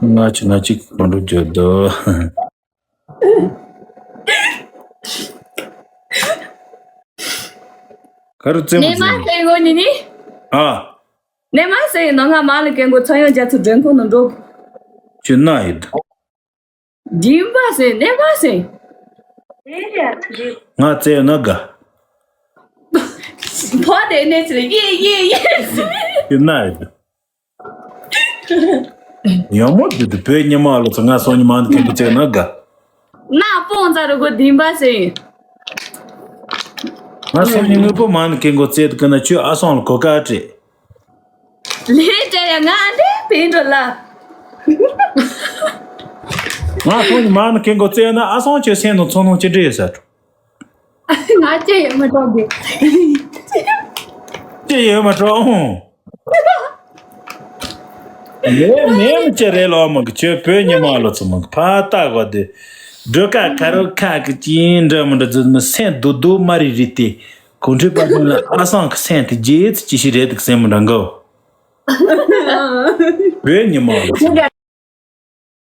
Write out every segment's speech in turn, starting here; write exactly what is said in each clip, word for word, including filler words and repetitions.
ང་ཆུ་ན་ཅིག་མ་འགྲོ་རྒྱུ་འདུག་ག་རུ་བཙན་པོ་ནས་མ་ཟིན་ཟེར་གོ་ནི་ནི། ཨ། ནས་མ་ཟེར་ནོ་ང་མ་ལ་ཀན་གོ་ཚོ་ཡོང་རྒྱ་ཚུ་མགྲོན་ཁང་ནང་འགྲོ། ཆུ་ན་ཡིན། འདིམ་པ་ཟེར་ནས་མ་ཟེར། ང་བཙལ་ན་དགའ། ཕོ་དེ་ནས་ཚུ་ཡེ་ཡེ་ཡེ་ཟེར། ཆུ་ན་ཡིན། ཡང་མོ་དེ་དུ་བོད་ཉི་མ་ལོ་ཚོ་ང་སོང་ཉི་མ་འདི་ཀན་གོ་བཙལ་ན་དགའ། ན་པོང་ཙ་རུ་གོ་འདིམ་པ་ཟེར། ང་སོང་ཉི་དངོས་པོ་མ་ནི་ཀན་གོ་བཙལ་དུ་ཀ་ན་ཆུ་ཨ་སོང་ལ་གོ་ཀ་སྤྲད། ལས་བྲལ་ཡ་ང་འདྲེ་བེ་འགྲོ་ལ། ང་ཁོང་གི་མ་ནི་ཀན་གོ་བཙལ་ན་ཨ་སང་ཁྱོད་སེམས་དང་ཚོང་ནང་ཅི་འདྲེ་ཡོད་ས་འགྲོ། ང་ཅི་ཡོད་མ་གྲོགས་གི། ཅི་ཡོད་མ་གྲོགས་ཨང་། མེ་མེ་མི་ཅི་རེད་ལོ་མ་གི་ཁྱོད་བོད་ཉི་མ་ལོ་ཚོ་མ་གི་ཕ་ལྟ་གོ་དེ། སྒྲོལ་དཀར་ཁ་རོ་ཁ་གི་ཅི་འདྲ་མི་འདྲ་ཚོ་མི་སེམས་རྡོ་རྡོ་མ་རི་རི་དེ། གོང་ཁྲོས་པ་ཀུན་ལ་ཨ་སང་གི་སེམས་དེ་རྗེས་ཅི་ཞིག་རེད་འདུག་སེམས་མི་འདྲ་འགའོ། བོད་ཉི་མ་ལ་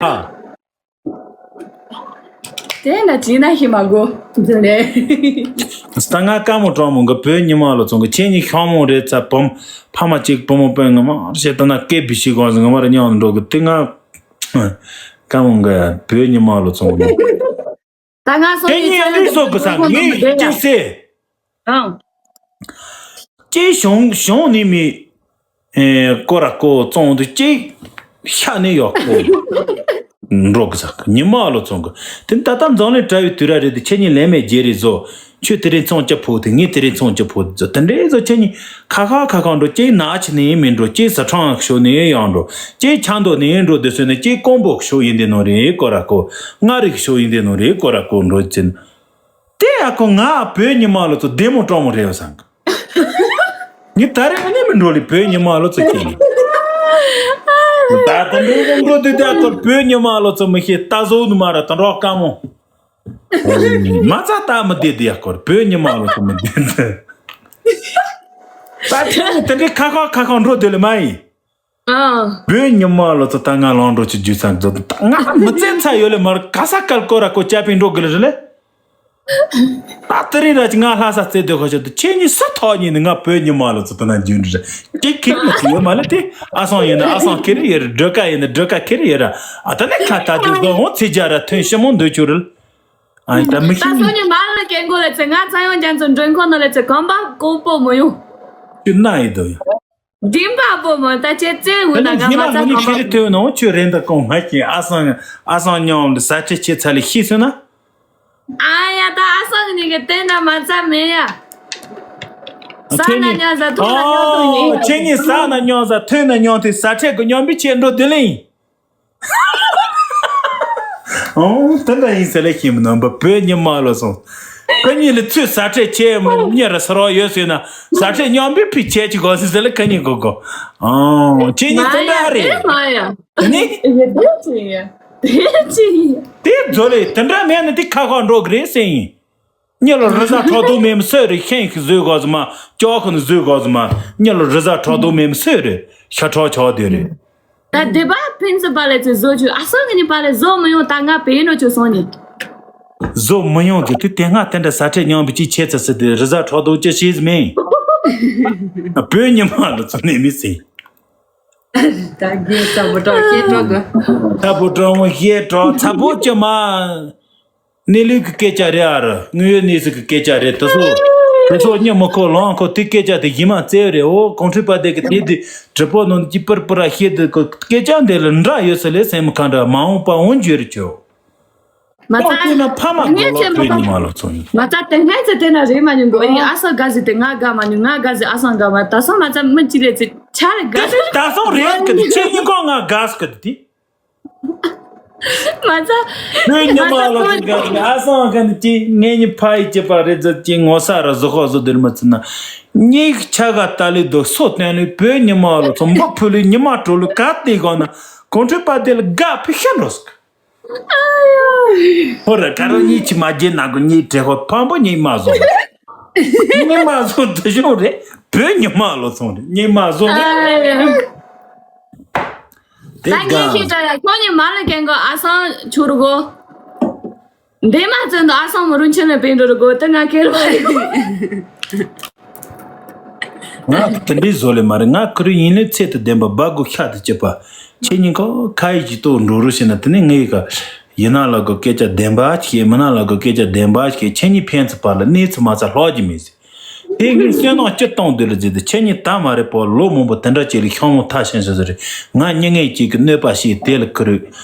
ཨ། དེ་ན་དྲིས་ན་ཤི་མ་གོ། ཟེར་ནས། ད་ང་ཀ་མོ་གྲོགས་མོ་གི་བོད་ཉི་མ་ལ་ཚོང་གི་ཁྱེད་གཉིས་ཤོག་མོ་རེད་ཚ་བུམ་ཕ་མ་གཅིག་བུ་མོ་སྤུན་ངོ་མ་བཤད་ད་ན་སྐད་བི་ཤི་གོང་ཟིག་ངོ་མ་ར་ཉང་འགྲོ་གི་དེ་ང་ཀ་མོ་གི་བོད་ཉི་མ་ལ་ཚོང་གི། ད་ང་སོང་དེ་ཉིན་ཡང་ལུས་སོགས་ཀྱི་སང་ངས་ཅི་ཟེར། ཨང་། ཅེས་གཞུང་གཞུང་ནས་མི། ཨེ་ཀོ་ར་ཀོ་བཙོང་དུ་ཅེས་ཤ་ནས་ཡོག་ཀོ། འགྲོ་གི་ཟག་ཉི་མ་ལོ་བཙོང་གི། དེ་ད་ལྟ་འཛམ་གླིང་གྲྭ་བའི་དུས་ར་རེད་དེ་ཁྱེད་གཉིས་ལས་མེད་རྒྱལ་རེད་བཟོ། ཁྱོད་དེ་རིང་ཚོང་ཅི་ཕོག་དེ་ངས་དེ་རིང་ཚོང་ཅི་ཕོག་དེ་བཟོ་དེ་འདྲའི་བཟོ་ཁྱེད་གཉིས་ཁ་ཁ་ཁ་ཁ་འགྲོ་ཅེས་ན་ཆི་ནས་མི་འགྲོ་ཅེས་ཟ་ཁྲང་ཤོ་ནས་ཡང་འགྲོ་ཅེས་ཆང་དོ་ནས་འགྲོ་དེ་སོ་ནས་ཅེས་ཀོང་པོ་ཤོ་ཡིན་དེ་ནོ་རེད་ཀོ་ར་ཀོ། ང་རིག་ཤོ་ཡིན་དེ་ནོ་རེད་ཀོ་ར་ཀོ་འགྲོ་ཅན། དེ་ཡ་ཁོ་ང་བོད་ཉི་མ་ལོ་ཚོ་བདེ་མོ་སྤྲོ་མོ་རེད་བསམ་གི། ངས་ད་རེས་ནས་མི་འགྲོ་ལེ་བོད་ཉི་མ་ལོ་ཚོ་ཁྱེད་ནི། ད་དུང་འགྲོ་འགྲོ་དུས་ད་ཁོ་བོད་ཉི་མ་ལོ་ཚོ་མི་ཤེས་ད་བཟོ་ནི་མ་ར་ད་འགྲོ་དཀའ་མོ། མ་ཚ་ད་མི་བདེ་བདེ་ཡ་ཁོ་བོད་ཉི་མ་ལོ་ཚོ་མི་བདེ་བདེ། ད་ཁྱེད་ནི་དེ་འདྲའི་ཁ་ཁ་ཁ་ཁ་འགྲོ་དེ་ལེ་མ་ཡིན། ཨ། བོད་ཉི་མ་ལོ་ཚོ་ད་ང་ལོང་འགྲོ་ཆུ་རྒྱུས་ཚང་ཚོ་ད་ང་མི་བཙན་ཚ་ཡོད་ལེ་མར་ག་ས་གལ་སྐོར་ར་ཀོ་ཅ་པིན་འགྲོ་གི་ལེ་རེ་ལེ། ད་དེ་རིང་ར་ཅི་ང་ལྷ་ས་རྩེ་སྡོད་ཁ་ཆོད་དུ་ཁྱེད་གཉིས་སུ་ཐོག་ཉིན་ནི་ང་བོད་ཉི་མ་ལོ་ཚོ་ད་ན་རྒྱུན་རེ་ཅི་ཁེར་མ་ཅི་ཡོད་མ་ལེ་དེ་ཨ་སང་ཡིན་ན་ཨ་སང་ཁེར་ཡོད་རེ་སྒྲོལ་དཀར་ཡིན་ན་སྒྲོལ་དཀར་ཁེར་ཡོད་ར་ཨ་ད་ནི་ཁ་ད་དུ་དགོ་འོང་ཚེ་རྒྱ་ར་ཐོན་ཤི་མོ་འདོད་ཆུ་རེ་ཨ་ད་མི་ཤི་ད་སོ་ཉི་མ་ལ་ཀན་གོ་ལ་ཚེ་ང་ཚ་ཡོང་རྒྱ་ཚོ་མགྲོན་ཁང་ནང་ལ་ཚེ་གམ་པ་ཀོ་པོ་མོ་ཡོང་། ཁྱོད་ན་ཡི་དོ་ཡ། འགྲིམ་པ་པོ་མོ་ད་ཁྱེད་རྩེ་འུ་ད་ན་ནི་ང་ཉི་མ་མ་ཚ་ངོ་ནི་གམ་ཁྱེད་པ་རི་ཐོས་ནོ་ཁྱོད་རེད་ད་ཀོང་ང་ཁྱེད་ཨ་སང་ཨ་སང་མཉམ་ལ་ས་ཁྲེ་ཁྱེད་ཚ་ལ་ཤི་སོང་ན། ཨ་ཡ་ད་ཨ་སང་གི་ནི་གི་བསྟན་ན་མ་ཚ་མེད་ཡ། ས་ན་ཉ་ཟ་ཐོ་ན་ཉ་ཐོ་ཡིན། ཁྱེད་གཉིས་ས་ན་མཉམ་ཟ་ཐོན་ན་མཉམ་དེ་ས་ཁྲེ་གི་མཉམ་པའི་ཁྱེད་འགྲོ་དེ་ལེ་ཡིན། ཨོ། དེ་འདྲ་ཡིན་ཟེར་ལེ་ཤི་མི་ནོན་པ་བོད་ཉི་མ་ལོ་སོང་། ཁ་ཉིན་ལ་ཚུད་ས་ཁྲེ་ཆེ་མོ་གཉེར་ཟེར་བ་ཡོད་ཟེར་ན་ས་ཁྲེ་མཉམ་པའི་ཕི་ཆེ་ཅི་གོ་ཟེར་ཟེར་ལེ་ཁ་ཉིན་གོ་གོ། ཨོ། ཁྱེད་ཉིད་དེ་འདྲ་རེད། མ་ཡ་དེ་ནི། ཡ་དེ་ཅི་ཡ་དེ་ཅི་ཡ། དེ་རྫོ་ལེ་དེ་འདྲ་མེད་ན་དེ་ཁ་ཁ་འགྲོ་གི་རེད་ཟེར་ཡིན། ཉེ་ལོ་རི་ཟ་ཁྲག་དུག་མེ་མི་སོས་རེ་ཤེན་ཤིག་བཟོས་དགོས་ཟི་མ་ཅོག་ཁོ་ནི་བཟོས་དགོས་ཟི་མ་ཉེ་ལོ་རི་ཟ་ཁྲག་དུག་མེ་མི་སོས་རེ་ཤ་ཁྲག་ཆག་དེ་རེ། ད་སྡེ་པ་ཕིན་སི་པ་ལས་ཚེ་བཟོ་བཅུག་ཨ་སང་གི་ནི་པ་ལས་བཟོ་མི་ཡོང་ད་ང་བེ་ནོ་ཆུ་སོང་ནི། བཟོ་མི་ཡོང་གི་དུས་དེ་སྔ་དེ་འདྲ་ས་ཁྲེ་མཉམ་པའི་ཅི་ཆེ་ཚ་སི་དེ་རི་ཟ་ཁྲག་དུག་ཅི་ཤེས་མེད། བོད་ཉི་མ་ལ་ཚོ་ནས་མི་སྲིད། ད་རྒན་ཚ་པོ་གྲོགས་ཤེས་གྲོགས་གི། ཚ་པོ་གྲོགས་མོ་ཤེས་གྲོགས་ཚ་པོ་ཅི་མ། གནས་ལུགས་ཀྱི་སྐད་ཆ་རེད་ཨ་ར་དངོས་ཡོད་གནས་ཚུལ་གྱི་སྐད་ཆ་རེད་དེ་ཚོ། དེ་ཚོ་སྙན་མོ་ཁོ་ལོང་ཁོ་དེ་སྐད་ཆ་དེ་གཞི་མ་བཙལ་རེད་འོ་གོང་ཁྲི་པ་དེ་གི་དེ་དེ་གྲི་པོ་ནང་གི་པར་པར་ཤེས་དེ་གི་སྐད་ཆ་འདི་ལ་འདྲ་ཡོད་ས་ལས་སེམས་ཁ་འདྲ་མ་འོངས་པ་འོང་རྒྱུ་རེད་ཆོ། མ་ཐག་ཁོ་ན་ཕ་མ་གོ་ངས་ལོ་ཆེན་པོ་ཐོས་ཉི་མ་ལོ་ཚོ་ཡིན། མ་ཐག་དེ་སྔས་ཚེ་དེ་ན་རེད་མ་ཉུང་གོ་ཡིན་ཨ་ས་དགའ་ཟི་དེ་ང་དགའ་མ་ཉུང་ང་དགའ་ཟི་ཨ་སང་དགའ་མ་ད་སང་མ་ཚ་མི་ཅི་ལས་ཚེ་ཆ་རེ་དགའ་ཟི། ད་སང་རེད་གི་དེ་ཁྱེད་གཉིས་ཀོ་ང་དགའ་སི་གི་དེ། མ་ཚ། བོད་ཉི་མ་ལོ་ཚོ་ག་ཨ་སང་ག་ནི་ཅི་ངེད་གཉིས་ཕ་ཡི་སྐྱེས་པ་རེད་ཟེར་ཅི་ངོ་ས་ར་བཟོ་ཁོ་བཟོ་དེར་མ་ཚུད་ན། གཉིས་ཆ་ག་ལྟ་ལི་དོ་སོ་བསྟན་ལི་བོད་ཉི་མ་ལོ་ཚོ་འབུ་ཕུ་ལི་ཉི་མ་དྲོ་ལི་ག་ལྟེ་གོ་ན་གོང་ཁྲི་པ་དེ་ལ་དགའ་ཕི་ཤ་འགྲོ་སི། ཧོ་ར་ཀ་རོ་གཉིས་ཆི་མ་རྒྱལ་ན་གོ་གཉིས་བྲེ་ཧོ་ཕམ་པོ་གཉིས་མ་བཟོ། གཉིས་མ་བཟོ་དུ་ཤོང་རེད་བོད་ཉི་མ་ལོ་ཚོ་རེད་གཉིས་མ་བཟོ་རེད། དེ། ད་ངས་ཤེས་བྱ་ཡ་ཁྱོད་ཉིད་མ་ལ་ཀན་གོ་ཨ་སང་ཆུ་རུ་གོ། འདས་མ་ཚུན་དུ་ཨ་སང་མི་རུ་ཆེན་ལ་བེད་འགྲོ་རུ་གོ་དེ་ང་ཁེར་བ་རེད་གོ། ང་དེ་འདྲའི་བཟོ་ལས་མ་རེད། ང་ཁུ་རུ་ཡིན་ལས་ཚད་དུ་ལྡན་པ་སྦ་དགོས་ཤ་དུ་གཅིག་པ། ཁྱེད་ཉིད་ཁོ་ཁ་ཡི་གྱི་ཏོ་འགྲོ་རུ་ཞེ་ན་དེ་ནས་ངའི་ཀ་ཡིན་ན་ལ་གོ་སྐད་ཆ་བདེན་པ་ཞིག་མི་ན་ལ་གོ་སྐད་ཆ་བདེན་པ་ཞིག་ཁྱེད་ཉིད་ཕན་ཚུན་བར་ལ་གནས་ཚུལ་མ་ཚ་ལྷག་གི་མེད་ཟེར། དེ་ངས་བསོད་ནམས་སྤྱི་གཏོང་དུས་ལ་བརྩིས་ཏེ་ཁྱེད་ཉིད་ད་མ་རེད་པོ་ལོ་མང་པོ་དེ་འདྲ་ཅིག་ལ་ཤོང་མོ་ཐ་ཤན་ཤན་ཟེར་རེད། ང་མྱི་ངན་ཅིག་གི་གནོད་པ་བྱས་དེ་ལ་ཁུ་རུ་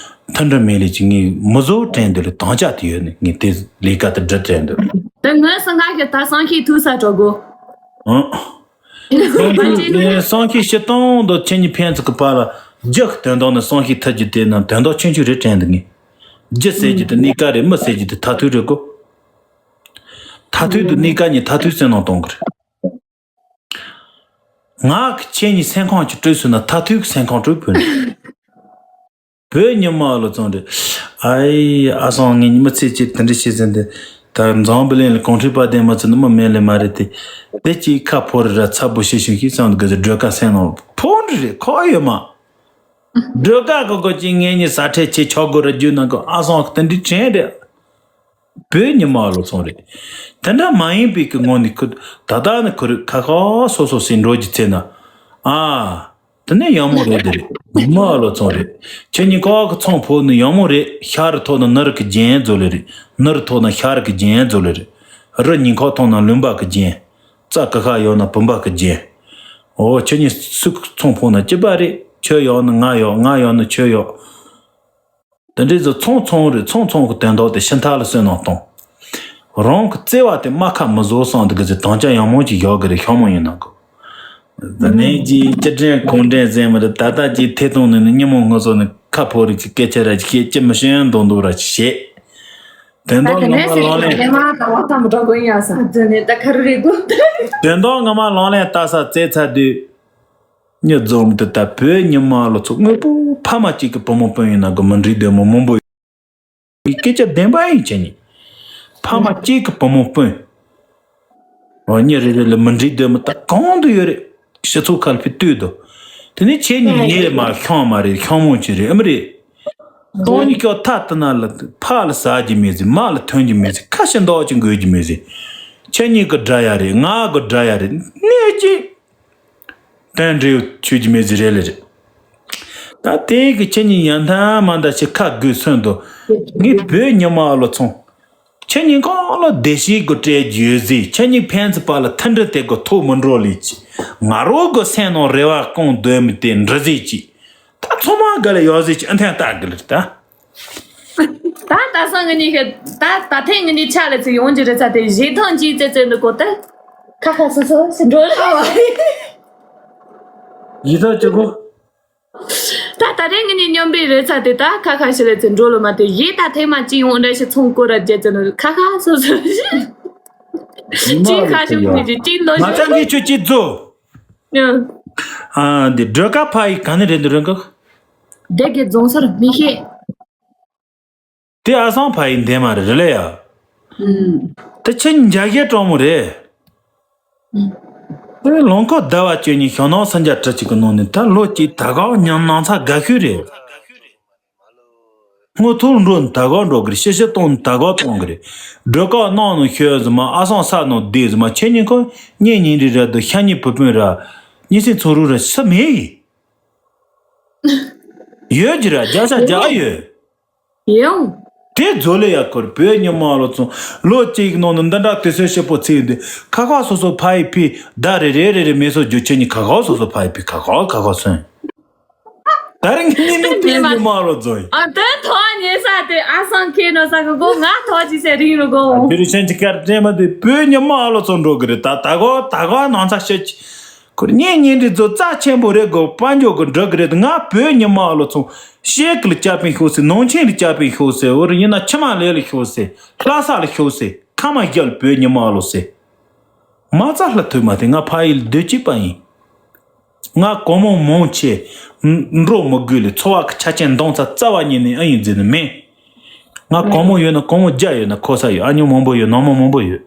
མཐུན་སྒྲིལ་མེད་ལས་ཀྱི་ངས་མི་བཟོ་དྲན་འདུག་ལ་དང་ཅག་དེ་ཡོད་ནས་ངས་དེ་ལས་ཀ་དེ་འདྲ་དྲན་འདུག་དེ་ངོས་སུ་ང་གི་ད་སང་ཁྱི་ཐུག་ས་གྲོགས་གོ། ཨང་། སང་ཁྱི་སྤྱི་གཏོང་དུ་ཁྱེད་ཉིད་ཕན་ཚུན་གི་བར་ལ་རྒྱུ་དོན་དག་ནི་སང་ཁྱི་ཐུག་རྒྱུ་དེ་ན་དོན་དག་ཆུང་ཆུང་རེད་དྲན་འདུག་ངས། རྒྱུ་ཟེར་རྒྱུ་དེ་གནས་ཀ་རེད། མི་ཟེར་རྒྱུ་དེ་མཐར་ཐུག་རེད་གོ། མཐར་ཐུག་ཏུ་གནས་ཀ་ཉིད་མཐར་ཐུག་སེམས་ནང་གཏོང་གི་རེད། ང་གི་ཁྱེད་ཉིད་སེམས་ཁམས་ཀྱི་སྤྲོད་ཟེར་ན་མཐར་ཐུག་གི་སེམས་ཁམས་སྤྲོད་ཕོད་ནི། བོད་ཉི་མ་ལོ་ཚང་རེད། ཨའི་ཨ་སང་ངས་ཉི་མ་ཚེ་གཅིག་དེ་འདྲ་བྱེད་ཟིན་ཏེ། ད་འཛམ་བུ་གླིང་ལ་གོང་ཁྲི་དཔལ་ལྡན་མ་ཚུད་ནི་མི་མེད་ལེ་མ་རེད་དེ། དེ་གཅིག་ཁ་ཕོ་རེ་ར་ཚ་པོ་ཤི་ཤིང་ཤིག་བསམ་དགོས་ཟེར་སྒྲོལ་དཀར་སེམས་ནང་ཕོ་འདྲི་རེད་ཁོ་ཡོད་མ། སྒྲོལ་དཀར་གི་གོ་ཅིག་ངས་ཉི་ས་ཁྲལ་ཆེ་ཆོག་དགོས་ར་རྒྱུ་ན་གོ་ཨ་སང་གི་དེ་འདྲའི་དྲན་རེད། བོད་ཉི་མ་ལོ་ཚང་རེད། དེ་འདྲ་མ་ཡིན་པའི་གི་ངོ་ནས་ཁུ་ད་ལྟ་ནི་ཁུ་རུ་ཁ་ཁ་སོ་སོ་སེ་འགྲོ་རྒྱུ་ཚེ་ན། ཨ། དེ་ནས་ཡག་མོ་རེད་དེ་རེད། ཉི་མ་ལོ་ཚང་རེད། ཁྱེད་ཉིད་ཁ་གི་ཚོང་ཕོ་ནི་ཡག་མོ་རེད། ཤ་རུ་ཐོག་ན་ནུ་རུ་གི་རྒྱན་རྫོ་ལེ་རེད། ནུ་རུ་ཐོག་ན་ཤ་རུ་གི་རྒྱན་རྫོ་ལེ་རེད། རུ་ཉིན་ཁ་ཐོག་ན་ལུང་པ་གི་རྒྱན། རྩ་ཀི་ཁ་ཡོད་ན་བུམ་པ་གི་རྒྱན། འོ་ཁྱེད་ཉིད་སུ་ཚོང་ཕོ་ན་སྐྱིད་པ་རེད། ཁྱོད་ཡོག་ན་ང་ཡོག་ང་ཡོག་ན་ཁྱོད་ཡོག་དེ་འདྲའི་ཚོ་ཚོང་ཚོང་རེད། ཚོང་ཚོང་གི་དོན་དག་དེ་ཕྱི་མཐའ་ལ་བསོད་ནམས་གཏོང་། རང་གི་བརྩེ་བ་དེ་རྨ་ཁ་མི་བཟོ་བསམ་དེ་གི་ཚེ་དང་ཅག་ཡང་མོ་ཅིག་ཡོག་གི་རེད་ཤོག་མོ་ཡིན་ན་གོ། ད་ནས་ཀྱི་ཅི་དྲན་གོང་དྲན་ཟེར་མི་རེད། ད་ལྟ་ཀྱི་ཐེ་གཏོང་ནི་ནི་ཉིན་མོ་ངོ་སོ་ནི་ཁ་ཕོ་རིགས་ཀྱི་སྐད་ཆ་ར་ཅིག་བཤད་ཅི་མི་ཤེས་མདོག་མདོག་ར་ཅིག་བཤད། དོན་དག་ངོ་མ་ལོང་ལེན། དེ་མ་ད་བ་ད་མི་འགྲོ་གོ་ཡ་ས་ཛ་ནས་ད་ཁ་རུ་རེད་གོ། དོན་དག་ངོ་མ་ལོང་ལེན་ལྟ་ས་བཙལ་ཚར་དུས། མྱི་འཛོམས་དུ་ད་བོད་ཉི་མ་ལོ་ཚོ་དངོས་པོ་ཕ་མ་གཅིག་གི་བུ་མོ་སྤུན་ཡིན་ན་གི་མི་འགྲིག་འདོད་མོ་མང་པོ་ཡོད། སྐད་ཆ་བདེན་པ་ཡིན་ཁྱེད་ཉིད། ཕ་མ་གཅིག་གི་བུ་མོ་སྤུན། འོ་མྱི་རེ་རེ་ལ་མི་འགྲིག་འདོད་མོ་ད་གང་དུ་ཡོད་རེད། སྤྱི་ཚོགས་ཁ་ལ་ཕི་ལྟོས་དོ། དེ་ནས་ཁྱེད་ཉིད་ཡིན་ལས་མ་ཤོང་མ་རེད་ཤོང་མོ་ཅི་རེད་ཨེ་མ་རེད། སྟོང་ཉིད་ཀྱོ་ཐ་ཏི་ན་ལ་ཕ་ལ་ཟ་རྒྱུ་མེད་ཟེར་མ་ལ་ཐོན་རྒྱུ་མེད་ཟེར་ཁ་ཤི་འདོག་ཅིག་འགོས་རྒྱུ་མེད་ཟེར། ཁྱེད་ཉིད་གི་དགྲ་ཡ་རེད་ང་གི་དགྲ་ཡ་རེད་གནས་ཀྱི། དོན་འབྲས་ཆོས་ཀྱི་མེ་ཟི་རེ་ལེ་རེད། ད་དེ་གི་ཁྱེད་ཉིད་ཡང་ཐང་མ་འདའ་ཞིག་ཁ་དགོས་སོན་དུ། ངས་བོད་ཉི་མ་ཨ་ལོ་ཚོང་། ཁྱེད་ཉིད་གང་ལ་བདེ་སྐྱིད་དགོས་སྤྲད་རྒྱུ་ཡོད་ཟིག་ཁྱེད་ཉིད་ཕན་ཚུན་བར་ལ་མཐུན་སྒྲིལ་དེ་དགོས་ཐོག་མི་འགྲོ་ལེ་ཅི། ང་རོ་གི་སེམས་ནང་རེ་བ་སྐོང་འདོད་མི་དེ་འདྲི་ཟིག་ཅི། ད་ཚང་མ་ག་ལ་ཡོད་ཟིག་ཅི་ཨ་འཐེན་ལྟ་གི་ལེ་ད། ད་ད་སང་ངི་ནི་ཤི་ད་ད་ཐེངས་ངི་ནི་ཆ་ལ་ཚེ་ཡོང་གི་རེད་ཚ་དེ་བཞེས་ཐང་གྱིས་ཙེ་ཙེ་འདི་གོ་ད། ཁ་ཁ་སོ་སོ་ཞི་འགྲོ་ལ། ཡི་ད་ཅི་གོ། ད་ད་རེས་ངི་ནི་སྙོམས་པའི་རེད་ཚ་དེ་ད་ཁ་ཁ་ཞི་ལ་ཚེ་འགྲོ་ལ་མ་དེ་ཡི་ད་ཐེངས་མ་ཅི་ཡོང་འདྲ་ཞི་ཚོང་སྐོར་ར་རྒྱལ་ཙེ་ནི་ཁ་ཁ་སོ་སོ་ཞི། ཅི་ཁ་ཞུ་མི་ཅི་ཅི་ལོ་ཞི། ང་ཚང་གི་ཆུ་ཅི་ཛོ། ཨ་འདི་སྒྲོལ་དཀར་ཕ་ཡི་ག་ནི་རེད་འདི་རེད་ག། སྡེ་དགེ་རྫོང་སར་མི་ཤེས། དེ་ཨ་སང་ཕ་ཡི་འདན་མ་རེད་རེད་ལེ་ཡ། ཨུམ། དེ་ཁྱེད་འཇའ་གས་གྲོགས་མོ་རེད། ཨུམ། དེ་ལོང་ཁོ་ཟླ་བ་བཅུ་གཉིས་ཞོ་ནང་སུམ་བརྒྱ་དྲུག་ཅུ་གི་ནང་ནས་ད་ལོ་གཅིག་ད་ག་ཉམས་སྣང་ཚ་དགའ་ཤོས་རེད། སྔོ་ཐོག་འགྲོ་ནི་ད་ག་འགྲོ་གི་རེད། ཤི་ཤི་གཏོང་ནི་ད་ག་གཏོང་གི་རེད། སྒྲོལ་དཀར་གནང་ནི་ཤོད་ཟི་མ་ཨ་སང་ས་ནང་བསྡད་ཟི་མ་ཁྱེད་གཉིས་ཁོ་གཉེན་ཉེ་འདྲི་ར་དུ་ཤ་ཉེ་བུ་སྤུན་ར་གཉིས་སེ་ཚོ་རུ་ར་སུ་མེད་ཡི། ཡོད་ཀྱི་ར་རྒྱ་ཤ་རྒྱ་ཡོད། ཡོང་། དེ་ཛོ་ལེ་ཡ་ཁོར་བོད་ཉི་མ་ལོ་ཚོང་ལོ་གཅིག་ནང་ནས་འདི་འདྲ་དུས་ཚོད་ཞིབ་པོ་ཚིག་འདི་ཁ་ཁ་སོ་སོ་ཕ་ཡི་ཕི་ད་རེ་རེ་རེ་རེ་མེ་སོ་རྒྱུ་ཆེ་ཉི་ཁ་ཁ་སོ་སོ་ཕ་ཡི་ཕི་ཁ་ཁ་ཁ་ཁ་སོན། ད་རེ་ངི་ནི་ནི་བོད་ཉི་མ་ལོ་ཚོང་ཡི། ཨ་དོན་ཐོག་ཉེ་ས་དེ་ཨ་སང་ཁེ་ནོ་ས་གི་གོ་ང་ཐོག་ཅི་སེ་རིང་རུ་གོ། བོད་རིགས་ཆེན་གྱི་སྐར་དྲན་མ་དེ་བོད་ཉི་མ་ལོ་ཚོང་འགྲོ་གི་རེད་ད་ད་གོ་ད་གོ་ནང་ཚ་ཤེད་ཀྱི། ཁོར་གཉེན་ཉེ་འདྲི་ཚོ་རྩ་ཆེན་པོ་རེད་གོ་དཔལ་འབྱོར་གི་འགྲོ་གི་རེད་ང་བོད་ཉི་མ་ལོ་ཚོང་ཤེད་ཀི་ལ་སྐྱ་པིན་ཤོག་སེ་ནང་ཆེན་ལ་སྐྱ་པིན་ཤོག་སེ་འོ་རེ་ཡིན་ན་ཆི་མ་ལེ་ལ་ཤོག་སེ་ལྷ་ས་ལ་ཤོག་སེ་ཁ་མ་རྒྱལ་བོད་ཉི་མ་ལོ་སེ་མ་རྩ་ལྷ་ཐུག་མ་དེ་ང་ཕ་ཡི་ལ་སྡོད་ཅིག་པ་ཡིན། ང་གོང་མོ་མང་ཆེ་འགྲོ་མི་དགོས་ལས་འཚོ་བ་གི་ཆ་རྐྱེན་འདང་ཚ་རྩ་བ་ཉིད་ནས་ཨ་ཡིན་ཟེར་ནི་མེད། ང་གོང་མོ་ཡོད་ན་གོང་མོ་རྒྱ་ཡོད་ན་ཁོ་ས་ཡོད་ཨ་ཉོ་མང་པོ་ཡོད་ནང་མོ་མང་པོ་ཡོད།